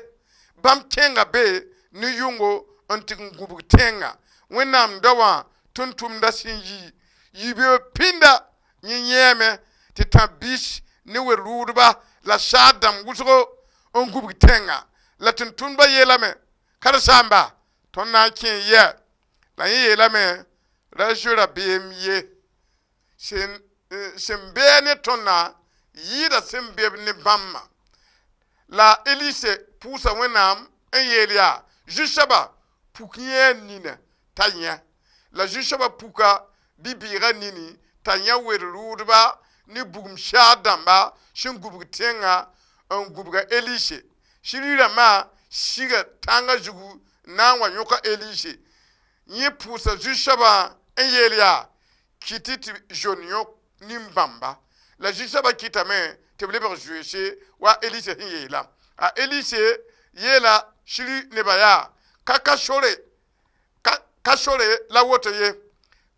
Bãmb kẽnga be ne yʋngo n tɩg n gũbg tẽngã. Wẽnnaam daowã tʋm-tʋmdã sẽn yi yibeoog pĩnda, yẽ yẽeme tɩ tãb-biis ne wer-rʋʋdba la saad dãmb wʋsgo n gũbg tẽngã. La tʋm-tʋmdbã yeelame: Karen-saamba, tõnd na n kẽ yɛ? La yẽ yeelame: Ra zoe rabeem ye, sẽn bɩ ne tõndã yɩɩda sẽn be-b ne bãmbã. La Elise pʋʋsa Wẽnnaam n yeel yaa: Zu-soaba, puk yẽ a nina t'a yẽ. La zu-soaba puka bi-bɩɩgã nini t'a yã wer-rʋʋdba ne bugum saad dãmba sẽn gũbg tẽngã n gũbga Elise. Siri rãmbã siga tãngã zugu n na n wa yõka Elise. Yẽ pʋʋsa zu-soabã n yeel yaa: Kɩt tɩ zoen yõk nin-bãmba. La zu-soabã kɩtame tɩ b lebg zoeese wa Elise sẽn yeelã. A Elise yeela Siri nebã yaa: Ka sore la woto ye,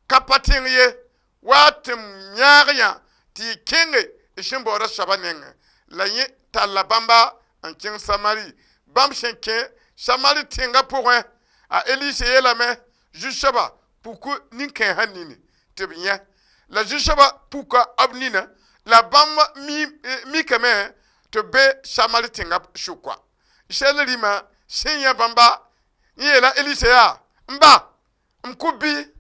ka pa tẽng ye, wa tɩ m yãag yã tɩ y kẽnge y sẽn baooda soabã nengẽ. La yẽ talla bãmba n kẽng Samari. Bãmb sẽn kẽ Samari tẽngã pʋgẽ, a Elise yeelame: Zu-soaba, puk nin-kãensã nini tɩ b yẽ. La zu-soabã puka b nina, la bãmb mikame tɩ b be Samari tẽngã sʋka. Israɛl rĩmã sẽn yã bãmba, n yeela Elise yaa: N ba, m kʋ bɩ?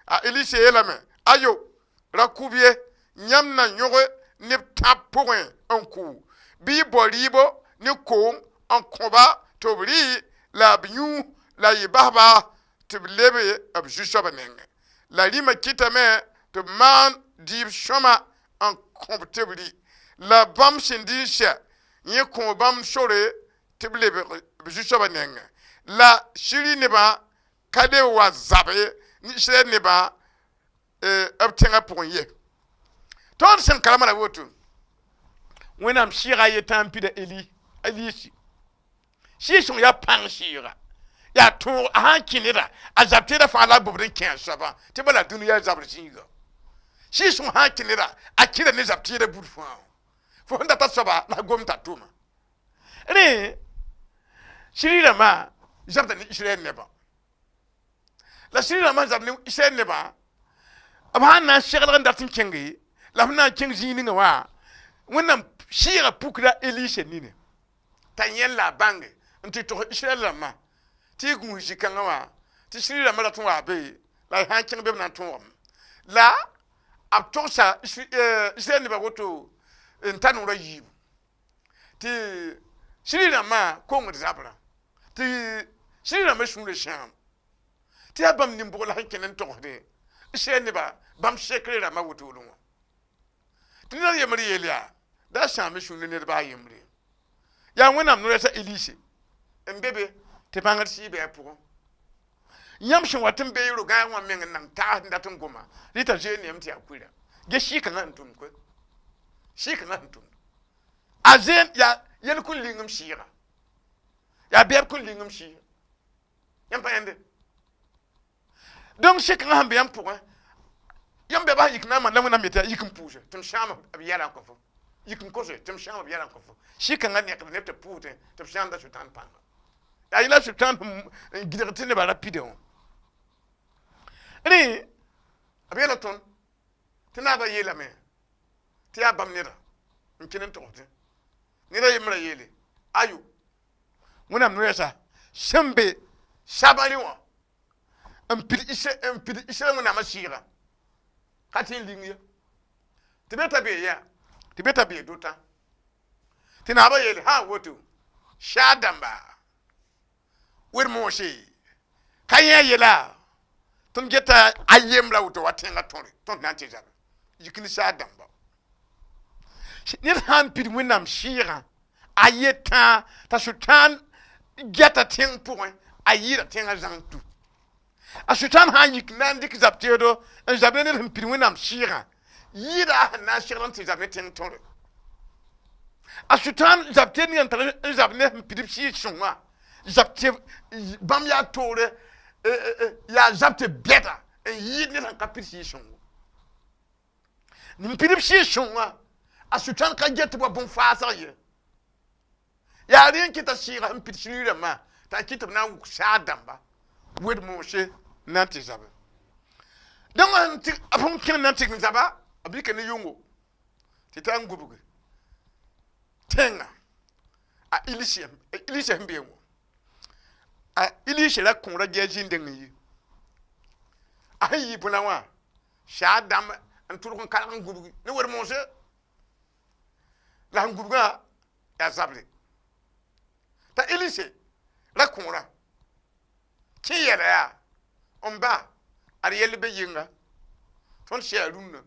A Elise yeelame: Ayo, ra kʋb ye, yãmb na yõg neb tãb pʋgẽ n kʋ. Bɩ y bao rɩɩbo ne koom n kõba tɩ b rɩ la b yũ, la y basba tɩ b lebe b zu-soabã nengẽ. La rĩmã kɩtame tɩ b maan dɩɩb sõma n kõb tɩ b rɩ. La bãmb sẽn dɩ n sɛ, yẽ kõ bãmb sore tɩ b lebg b zu-soabã nengẽ. La Siri nebã ka le wa zabe ne Israɛl nebã b tẽngã pʋgẽ ye. Tõnd sẽn karema la woto, Wẽnnaam sɩɩga yetã n pida Eli Elisi. Sɩɩg-sõng yaa pãng sɩɩga, yaa tõog. A sã n kẽ neda, a zab teedã fãa la a bobd n kẽ a soabã, tɩ bala dũni yaa zabr zĩiga. Sɩɩg-sõng sã n kẽ neda, a kẽda ne zab teedã buud fãa. Fo sẽn data soaba la a gom t'a tʋma. Rẽ Siri rãmbã zabda ne Israɛl nebã. La Siri rãmbã zabd ne Israɛl nebã, b sãn na n seglg n dat n kẽnge, la f na n kẽng zĩig ninga wã, Wẽnnaam sɩɩga pukda Elise nini t'a yẽl la a bãnge n tɩ togs Israɛl rãmbã tɩ y gũus zĩ-kãngã wã tɩ Siri rãmbã rat n wa be la y sã n kẽng be b na n tõogame. La b togsa Israɛl nebã woto n ta noor a yiibu, tɩ Siri rãmbã kongd zabrã, tɩ Siri rãmbã sũurã sãam, tɩ yaa bãmb nin-bʋg la sẽn kẽnd n togsdẽ Israɛl nebã bãmb sekre rãmbã wotodẽ wã. Tɩ ned yembr yeel yaa: Da sãam sũur ne ned baa yembre. Yaa Wẽnnaam no-rɛɛs a Elise n be be tɩ bãngd sɩɩ bɩ a pʋgẽ. Yãmb sẽn wat n be y ro-gãag wã meng n nan tags n dat n goma rɩta zoe neem tɩ yaa kuira ge. Sɩɩ-kãngã sẽn tʋmd koe, sɩɩ-kãngã sẽn tʋmd a zeen yaa yel kõn ling m sɩɩga, yaa bɛɛb kõn ling m sɩɩga. Yãmb pa yãnde. Donc sɩ-kãngã sẽn be yãmb pʋgẽ, yãmb bɛɛbã sẽn yik na n maan la Wẽnnaam yetɩ yaa yik n pʋʋse tɩ m sãam b yɛlã n kõ fo, yik n kose tɩ m sãam b yɛlã n kõ fo. Sɩ-kãngã nekd neb tɩ pʋʋsdẽ tɩ b sãamda Sʋtãan pãnga. Yaa yẽla Sʋtãan n gɩdg tɩ nebã ra pidã wã. Rẽ b yeela tõnd tɩ naabã yeelame tɩ yaa bãmb neda n kẽnd n togsdẽ. Neda yembrã yeele: Ayo, Wẽnnaam no-rɛɛsa sẽn be Samari wã N pid Israɛl Wẽnnaamã sɩɩgã ka tẽ n ling ye tɩ be t'a bee yã tɩ be t'a bee dotã tɩ naabã yeele sã n woto saad dãmba wer-moose ka yẽ a yela tõnd geta a yembra woto wa tẽngã tõre tõnd na n tɩ zabe yik ne saad dãmba. Ned sã n pid Wẽnnaam sɩɩgã a yetã t'a Sʋtãan gɛta tẽng pʋgẽ, a yɩɩda tẽngã zãng tu. A Sʋtãan sã n yik na n dɩk zab teedo n zab ne ned sẽn pid Wẽnnaam sɩɩgã, yɩɩda a sẽn na n segl n tɩ zab ne tẽng tõre. A Sʋtãan zab teed ninga n tar n zab ne sẽn pid b sɩɩg sõngã zab tɩ bãmb yaa toore, yaa zab tɩ bɛda n yɩɩd ned sẽn ka pid sɩɩg sõngo. N pid b sɩɩg sõngã, a Sʋtãan ka get tɩ b wa bõn-faasg ye. Yaa rẽ n kɩta sɩɩgã sẽn pid sũyẽ rãmbã t'a kɩt tɩ b na n wʋk saad dãmba wed-moose na n tɩ zabe. Donc b sẽn kẽng na n tɩg n zaba, b yika ne yʋngo tɩ t'a n gubgi tẽngã a Elise sẽn be wã. A Elise ra kõora Gɛɛzi n deng n yi. A sẽn yi bõna wã, saad dãmb n tʋrg n karg n gubgi ne wed-moose. La sẽn gubgã yaa zabre t'a Elise ra kõora kẽ yɛla yaa n ba ad yɛll be yɩnga tõnd sɛa rũnnã.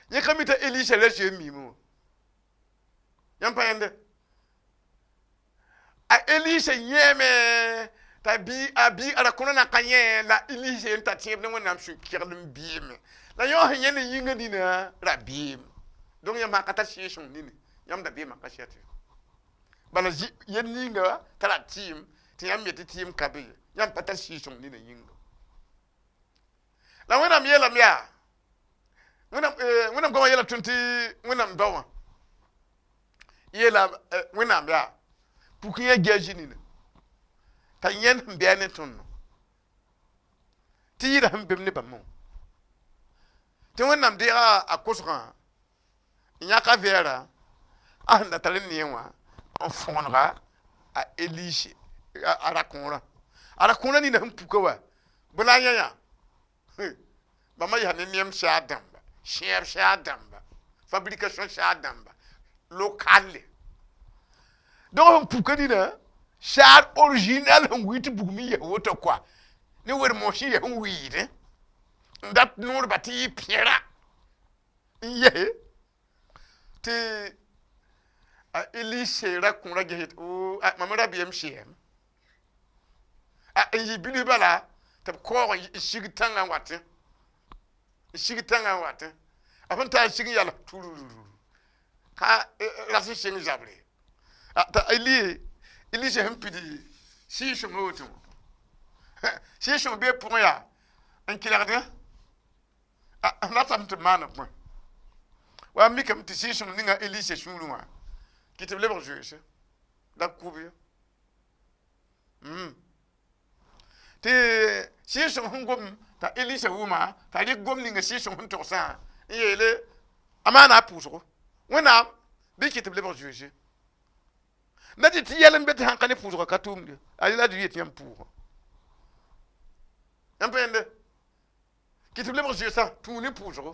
Yẽ ka mi t'a Elise la zoe n miime wã. Yãmb pa yẽnde a Elise yẽeme t'a bi a bi a ra kõra na ka yẽ la Elise n ta tẽeb ne Wẽnnaam sũ-kegl n beeme la yõ sẽn yẽ ne yĩngã nina rabeem. Donc yãmb sã ka tar sɩɩg-sõng nini, yãmb dabeemã ka sɛt ye. Bala yel ninga tara tɩɩm tɩ yãmb yetɩ tɩɩm ka be ye, yãmb pa tar sɩɩg-sõng nina yĩnga. La Wẽnnaam yeelame yaa Wẽnnaam goamã yeela tõnd tɩ Wẽnnaam ba wã yeela Wẽnnaam yaa puk yã Gɛɛzi nina t'a yẽnd sẽn bɩ a ne tõndo tɩ yɩɩda sẽn bem ne bãmb wã tɩ Wẽnnaam deega a kosgã n yãk a vɛɛra a sẽn da tar n neẽ wã n fõgenga a Elise a rakõorã. A rakõorã nina sẽn puka wa bõ la a yã yã bãmba yaa ne nem saad dãmba, sẽeb saad dãmba, fabrication saad dãmba locale. Donc sẽn puka nina saad original sẽn wi tɩ bugum n yes woto koa ne wer-moosẽ yes n wiidẽ n dat noorba tɩ yɩ pẽra n yese tɩ a Elise ra kõora ges yetɩ o mam rabeem sɛɛm n yɩ bilf bala tɩ b kaoog n sig tãngã n watẽ n sig tãngã n watẽ a sẽn taa n sig n yals turururu ka ras n seng zabre t'a Elise sẽn pidi sɩɩg-sõngã woto wã sɩɩg-sõng bee pʋgẽ yaa n kelgdẽ n ratame tɩ b maan b bõe wa mikame tɩ sɩɩg-sõng ninga Elise sũurẽ wã kɩ tɩ b lebg zoeese la b kʋb ye tɩ sɩɩg-sõng sẽn gom t'a Elise wʋma t'a rɩk gom ninga sɩɩg-sõng sẽn togsã n yeele a maana a pʋʋsgo Wẽnnaam bɩ kɩ tɩ b lebg zoeese na tɩ tɩ yɛl n be tɩ sãn ka ne pʋʋsgã ka tʋʋmde a la d yet yãmb pʋʋgã yãmb pa yẽnde kɩ tɩ b lebg zoeesã tũu ne pʋʋsgo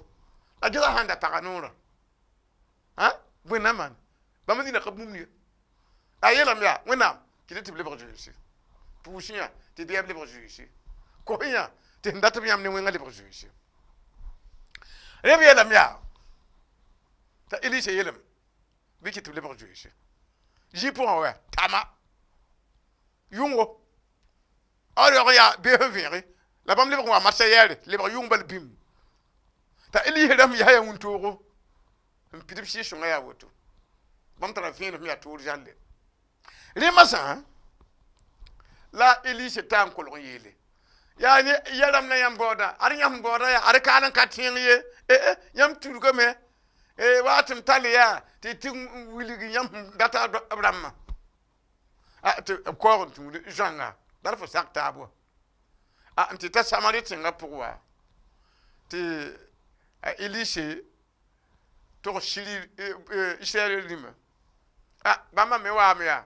la gesa sãn da paga noorã bõe na n maan bãmb zĩna ka bũmb ye a yeelame yaa Wẽnnaam kɩ tɩ b lebg zoeese pʋʋs yã tɩ bɩa b lebg zoeese kos yã tɩ sẽn dat b yãmb ne wẽngã lebg zoeese rẽ b yeelame yaa t'a Elise yeelame bɩ kɩ tɩ b lebg zoeese zĩ pʋgã wa tama yʋngo a raoog yaa bee sẽn vẽege la bãmb lebg n wa marsã yɛɛre lebg yʋng bal bĩm t'a Elise rãmb yaa yaa wĩntoogo n pid b sɩɩg-sõngã yaa woto bãmb tara vẽenem yaa toor zãlle rẽ masã la Elise taa n kolg n yeele yaa ne ya rãmb na yãmb baooda ad yãmb baooda yaa ad kaal n ka tẽng ye yãmb tudgame wa tɩ m tall yaa tɩ tɩ wilg yãmb sẽn data b rãmbã tɩ b kaoog n tũud zãnga la d fo sak taab wa n tɩ ta Samari tẽngã pʋg wa tɩ a Elise tog siri Israɛl rĩmã bãmba me waame yaa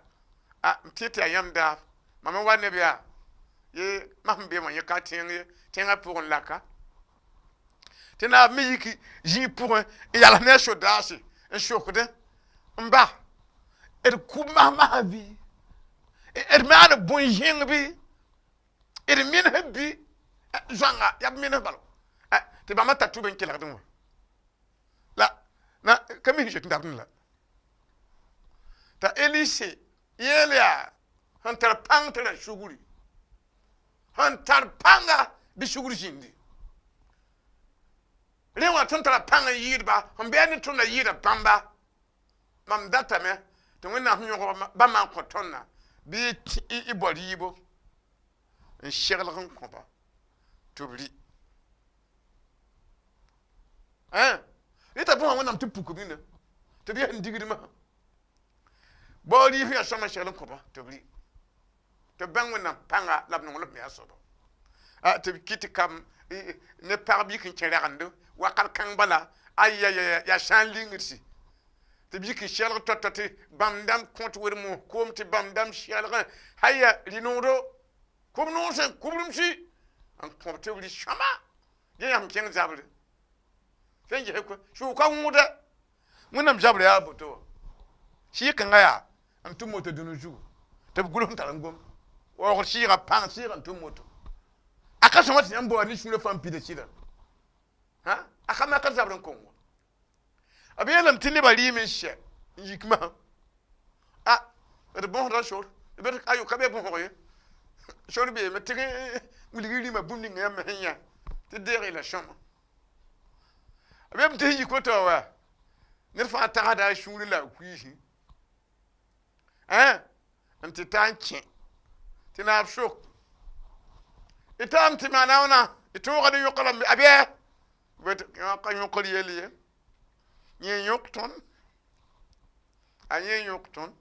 m tẽ tɩ yaa yãmb daab mam n wa neb yaa Ye masẽn be wã yẽ ka tẽng ye tẽngã pʋgẽ laka tɩ naab me yiki zĩig pʋgẽ n yals ne a sodaase n sokdẽ n ba d kub mas-masã bɩ d maan bõn-zẽng bɩ d minsd bɩ zoanga yaa b minsd bala tɩ bãmba tar tʋb n kelgdẽ wã la na ka mi sẽn zoet n dabdẽ la t'a Elise yeel yaa sẽn tar pãng tara sugri sẽn tar pãnga bɩ sugr zĩndi rẽ wã tõnd tara pãng n yɩɩdba sẽn bɩ ne tõndã yɩɩda bãmba mam datame tɩ Wẽnnaam sẽn yõg bãmba n kõ tõndã bɩ y bao rɩɩbo n seglg n kõba tɩ b rɩ rɩta bõsa Wẽnnaam tɩ puk b nina tɩ b yaa sẽn digd masã bao rɩɩf yaa sõma segl n kõba tɩ b rɩ tɩ b bãng Wẽnnaam pãnga la b nonglem me a soaba tɩ b kɩt tɩ kam ne pagb yik n kẽ ragendo wakat kãng bala ayaya yaa sã n lingdsi tɩ b yik n seglg tao-tao tɩ bãmb dãmb kõt wer-moos koom tɩ bãmb dãmb seglgẽ haya rɩ-noodo kub noosẽ kubremsi n kõb tɩ b rɩ sõma dẽ yaa sẽn kẽng zabre fẽn ges sʋʋg ka wõoda Wẽnnaam zabrã yaa boto wã sɩɩg kãngã yaa n tʋm moto dũni zugu tɩ b gʋls n tar n gom waoogd sɩɩgã pãng sɩɩg n tʋm moto a ka sõma tɩ yãmb bao ne sũurã fãa n pida sɩda a ka mak zabr n kong wã b yeelame tɩ nebã rɩɩm n sɛ n yik masã a d bõsda sor ayo ka be bõsg ye sor beeme tɩg wilg rĩmã bũmb ninga yãmb sẽn yã tɩ deeg la sõma b yeelame tɩ sẽn yik woto wa ned fãa tagsda a sũurẽ la a kuiisẽ n tɩ ta n kẽ tɩ naab sok y taam tɩ maana wãna y tõoga ne yõk rãmbe a bɩ ka yõkr yell ye yẽ yõk tõnd a yẽ yõk tõnd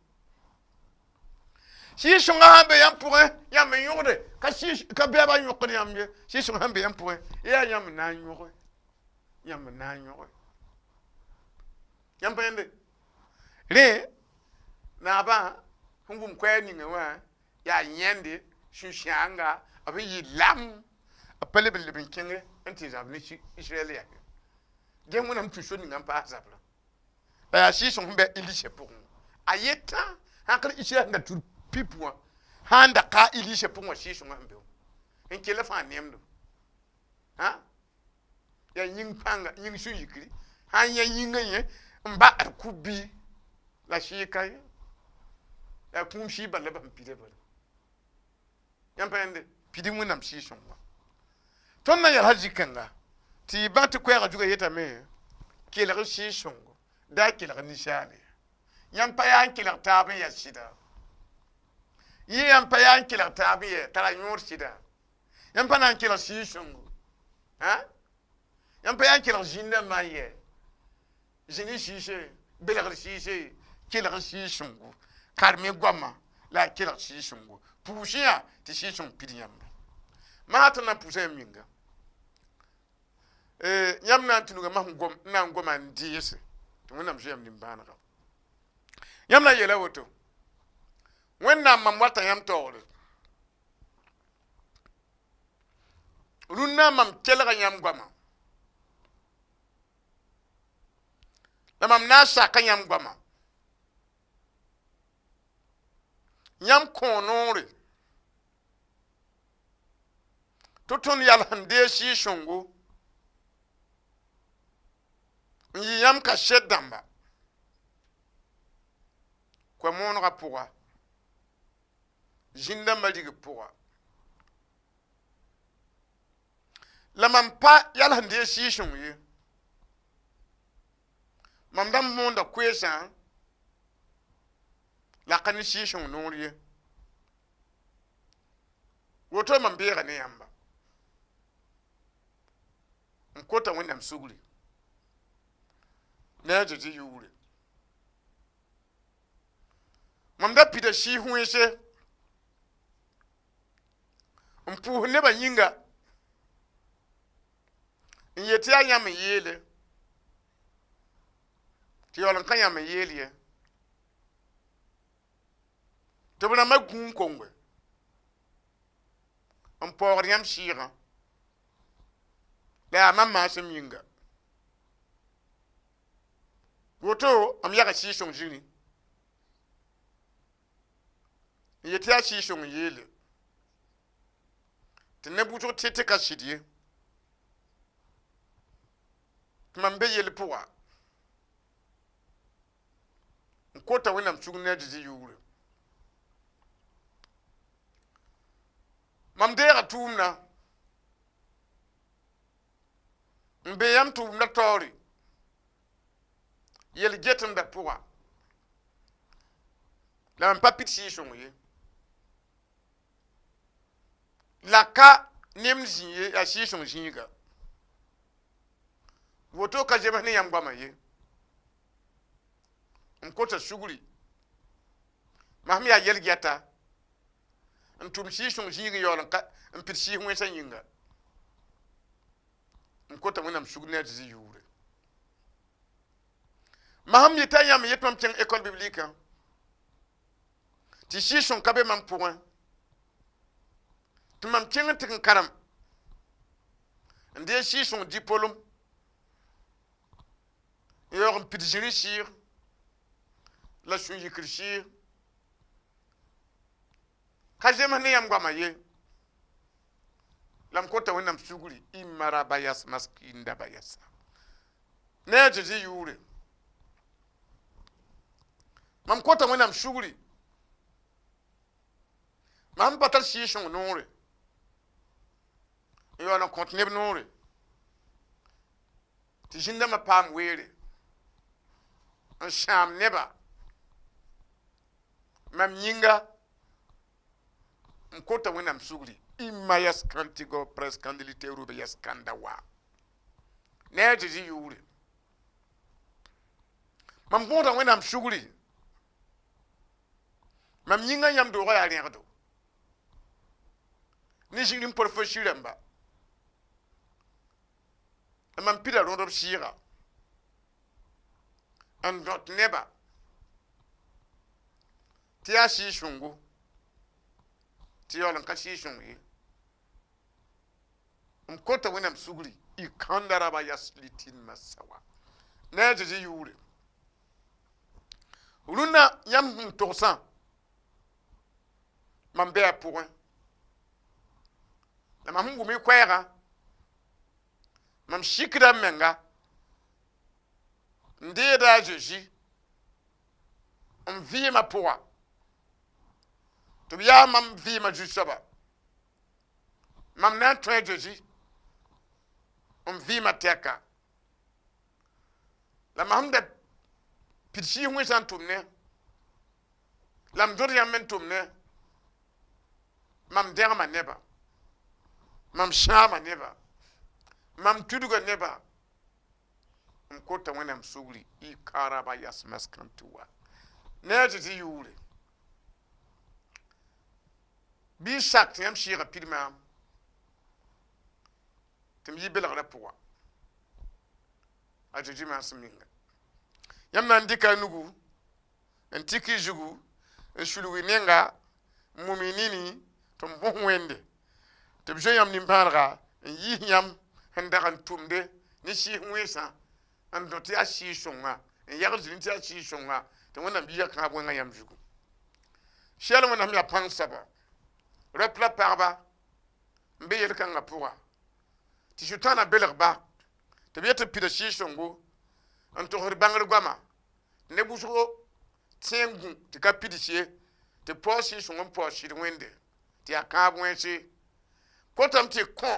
sɩɩg-sõngã sãn be yãmb pʋgẽ yãmb n yõgde ka ka bɛɛbã yõkd yãmb ye sɩɩg-sõngã sãn be yãmb pʋgẽ yaa yãmb na n yõge yãmb na n yõge yãmb pa yẽnde rẽ naabã sẽn wʋm koɛɛg ninga wã yaa yẽnde sũ-sãanga b sẽn yɩ lam b pa leb n leb n kẽng n tɩ zab ne Israɛl yaa gẽ Wẽnnaam tũ so ninga n paas zabrã la yaa sɩɩg-sõng sẽn bɩ Elise pʋgẽ a yetã sãn ka Israɛl sẽn da tud pip wã sãn da ka Elise pʋgẽ wã sɩɩg-sõngã sẽn be wã n kell fãa nemdo yaa yĩng pãnga yĩng sũ-yikri sãn yã yĩngã yẽ n ba d kub bɩ la sɩɩg ka ye yaa kũum sɩɩg bal la b sẽn pida bala yãmb pa yẽnde pid Wẽnnaam sɩɩg-sõng wã tõnd na yɛlsa zĩ-kãnga tɩ y bã tɩ koɛɛgã zugã yetame kelg sɩɩg-sõngo da kelg ninsaal ye yãmb pa yaa n kelg taab n yaa sɩda yẽ yãmb pa yaa n kelg taab n yɛ tara yõod sɩda yãmb pa na n kelg sɩɩg-sõngo yãmb pa yaa n kelg zĩn-dãmbã n yɛ zĩni sɩɩse belgr sɩɩse kelg sɩɩg-sõngo karem goamã la a kelg sɩɩg-sõngo pʋʋsẽ yã tɩ sɩɩg-sõng pid yãmba masã tõnd na n pʋʋsa yãmb yĩnga yãmb na n tũnuga mas n gom n na n goma n deese tɩ Wẽnnaam zoe yãmb nimbãanega yãmb na n yeela woto Wẽnnaam mam wata yãmb taoore rũnnã mam kelga yãmb goamã la mam na n saka yãmb goamã yãmb kõo noore tɩ tõnd yal sẽn deeg sɩɩg-sõngo n yɩ yãmb kaset dãmba koa-moonegã pʋga zĩn-dãmbã rigb pʋga la mam pa yal sẽn deeg sɩɩg-sõng ye mam dãmb moonda koeesã la ka ne sɩɩg-sõng noor ye woto mam beega ne yãmba n kota Wẽnnaam sugri ne a Zezi yʋʋre mam da pida sɩɩs wẽnse n pʋʋs nebã yĩnga n yet tɩ yaa yãmb n yeele tɩ yaool n ka yãmb n yeel ye tɩ b rãmbã gũu n konge N paoogd yãmb sɩɩgã la yaa mam maasem yĩnga. Woto m yaga Sɩɩg-sõng zĩrĩ n yet tɩ yaa Sɩɩg-sõng n yeele tɩ neb wʋsg tẽ tɩ ka sɩd ye tɩ mam be yell pʋga n kota Wẽnnaam sugr ne a Zezi yʋʋre. Mam deega tʋʋmdã n be yãmb tʋʋmdã taoore yel-getemdã pʋga la mam pa pid Sɩɩg-sõng ye. La ka nemd zĩ ye, yaa Sɩɩg-sõng zĩiga. Woto ka zems ne yãmb goamã ye. M kota sugri, masem yaa yel-gɛta n tʋm Sɩɩg-sõng zĩig n yaool n pid sɩɩs wẽnsã yĩnga. N kota Wẽnnaam sugr ne a Zezi yʋʋre. Masem yeta yãmb n yet mam kẽng école biblique tɩ Sɩɩg-sõng ka be mam pʋgẽ, tɩ mam kẽng n tɩg n karem n deeg Sɩɩg-sõng dipolem n yaoog n pid zĩri sɩɩg la sũ-yikr sɩɩg. Ka zems ne yãmb goamã ye. La m kota Wẽnnaam sugri y marabayas maskinda bayasa ne a Zezi yʋʋre. Mam kota Wẽnnaam sugri mam pa tar Sɩɩg-sõng noore n yaool n kõt neb noore tɩ zĩn-dãmbã paam weere n sãam neba mam yĩnga. N kota Wẽnnaam sugri y mayas kãntɩgɔ pres kãndilite rʋb yas kãnda wa ne a Zezi yʋʋre. Mam bõoda Wẽnnaam sugri mam yĩngã yãmb doogã yaa rẽgdo ne zĩri n porfosir rãmba la mam pida rõdb sɩɩga n dõt neba tɩ yaa Sɩɩg-sõngo tɩ yaool n ka Sɩɩg-sõng ye. M kota Wẽnnaam sugri y kãnda raba yas litin masawa ne a Zezi yʋʋre. Rũnnã yãmb sẽn togsã mam bɩ a pʋgẽ la mam sẽn wʋm y koɛɛgã mam sikda m menga n deeda a Zezi m vɩɩmã pʋga tɩ b yaa mam vɩɩmã zu-soaba. Mam na n tõe a Zezi m vɩɩmã tɛka. La mam sẽn da pid sɩɩs wẽnsã n tʋm ne, la m dõd yãmb n tʋm ne, mam dẽgma neba, mam sãama neba, mam tudga neba, n kota Wẽnnaam sugri y kãaraba yas maskãnt wa ne a Zezi yʋʋre. Bɩ y sak tɩ yãmb sɩɩga pid maam tɩ m yɩ belgrã pʋga a Zezi maasem ninga. Yãmb na n dɩka a nugu n tik y zugu n sulg y nenga n mum y nini tɩ m bõs Wẽnde tɩ b zoe yãmb nimbãanega n yiis yãmb sẽn dag n tʋmde ne sɩɩs wẽnsã n dõ tɩ yaa Sɩɩg-sõnga n yagl zĩri tɩ yaa Sɩɩg-sõnga tɩ Wẽnnaam biigã kãab wẽngã yãmb zugu. Sɛl Wẽnnaam yaa pãng soaba rap la pagba n be yel-kãngã pʋga tɩ Sʋtãanã belg ba tɩ b yet tɩ b pida Sɩɩg-sõngo n togsd bãngr goama neb wʋsgo tẽ n gũ tɩ ka pids ye tɩ paoog Sɩɩg-sõng n paoog sɩd Wẽnde tɩ yaa kãab wẽnse. Kotame tɩ kõ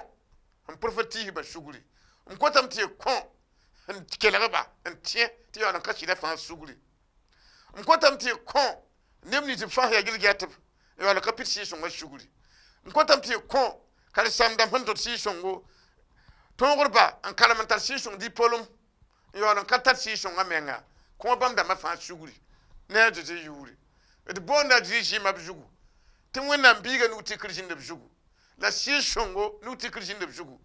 n profetiisba sugri, n kotame tɩ kõ n kelg-ba n tẽ tɩ yaool n ka sɩda fãa sugri, n kotame tɩ kõ neb nins b fãa yaa yel-gɛtb n yaool n ka pid Sɩɩg-sõngã sugri, n kotame tɩ kõ karen-saam-dãmb sẽn dõt Sɩɩg-sõngo tõogdba n karem n tar Sɩɩg-sõng dipolem n yaool n ka tar Sɩɩg-sõngã menga kõ bãmb dãmbã fãa sugri ne a Zezi yʋʋre. D boonda a Zezi zɩɩmã b zugu tɩ Wẽnnaam biigã nug tikr zĩnd b zugu, la Sɩɩg-sõngo nug tikr zĩnd b zugu,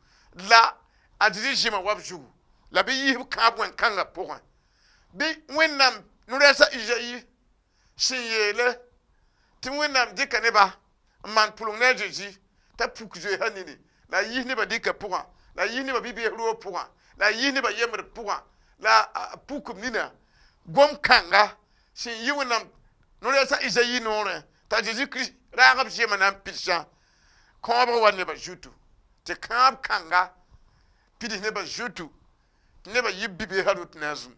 la a Zezi zɩɩmã wa b zugu, la bɩ yiis b kãab wẽn-kãngã pʋgẽ. Bɩ Wẽnnaam no-rɛɛs a Izayi sẽn yeele tɩ Wẽnnaam dɩka neba n maan pʋleng ne a Zezi T'a puk zoeesã nini, la a yiis nebã dɩka pʋgã, la a yiis nebã bi-bees roog pʋgã, la a yiis nebã yembd pʋgã, la a puk b nina gom kãnga sẽn yi Wẽnnaam no-rɛɛsã Izayi noorẽ t'a Zeezi Kirist raag b zema na n pidsã kãobg wa nebã zutu, tɩ kãab kãnga pids nebã zutu, tɩ nebã yɩ bi-beesã rot ne a zu,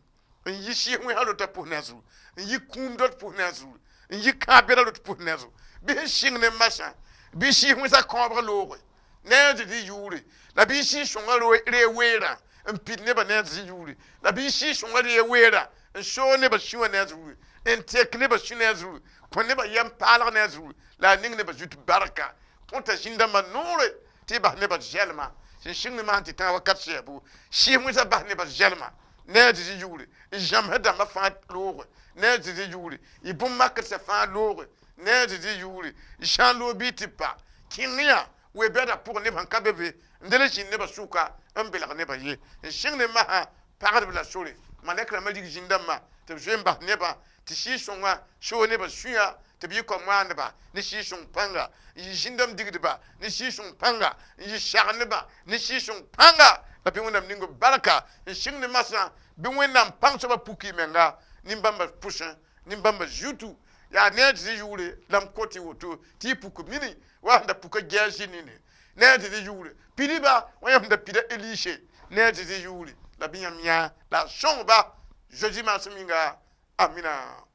n yi sɩɩs wẽnsã rotã pʋs ne a zu, n yi kũum dot pʋs ne a zu, n yi kãab-bɛda rot pʋs ne a zu. Bɩ sẽn sɩng ne masã, bɩ sɩɩs wẽnsã kãobg looge ne a Zezi yʋʋre, la bɩ sɩɩs sõngã ree weerã n pid nebã ne a Zezi yʋʋre, la bɩ sɩɩs sõngã ree weerã n soog nebã sũwã ne a zuru, n tek nebã sũ ne a zuru, kõ nebã yɛm paalg ne a zuru, la a ning nebã zut barka, kõta zĩn-dãmbã noore tɩ y bas nebã zɛlma. Sẽn sɩng ne maan tɩ tãag wakat sɛɛbo, sɩɩs wẽnsã bas nebã zɛlma ne a Zezi yʋʋre, y zãmsd dãmbã fãa looge ne a Zezi yʋʋre, y bõn-makdsã fãa looge ne a Zezi yʋʋre, y sã n loog bɩ tɩ pa kẽng yã we-bɛda pʋgẽ neb sẽn ka be be n del n zĩnd nebã sʋka n belg nebã ye. N sɩng ne masã pagdb la sore malɛk rãmbã rig zĩn-dãmbã tɩ b zoe n bas nebã, tɩ sɩɩg-sõngã soog nebã sũyã, tɩ b yɩ kom-wãandba ne sɩɩg-sõng pãnga, n yɩ zĩn-dãmb digdba ne sɩɩg-sõng pãnga, n yɩ sagendba ne sɩɩg-sõng pãnga, la bɩ Wẽnnaam ning b barka. N sɩng ne masã, bɩ Wẽnnaam pãng soabã puk y menga nin-bãmbã pʋsẽ, nin-bãmbã zutu. Yaa ne a Zezi yʋʋre la m kot y woto tɩ y puk b nini wa sẽn da puka Gɛɛsɩ nini ne a Zezi yʋʋre, pidiba wa yã sẽn da pida Elise ne a Zezi yʋʋre, la bɩ yãmb yã la a sõngba Zozi maasem yĩnga. Amina.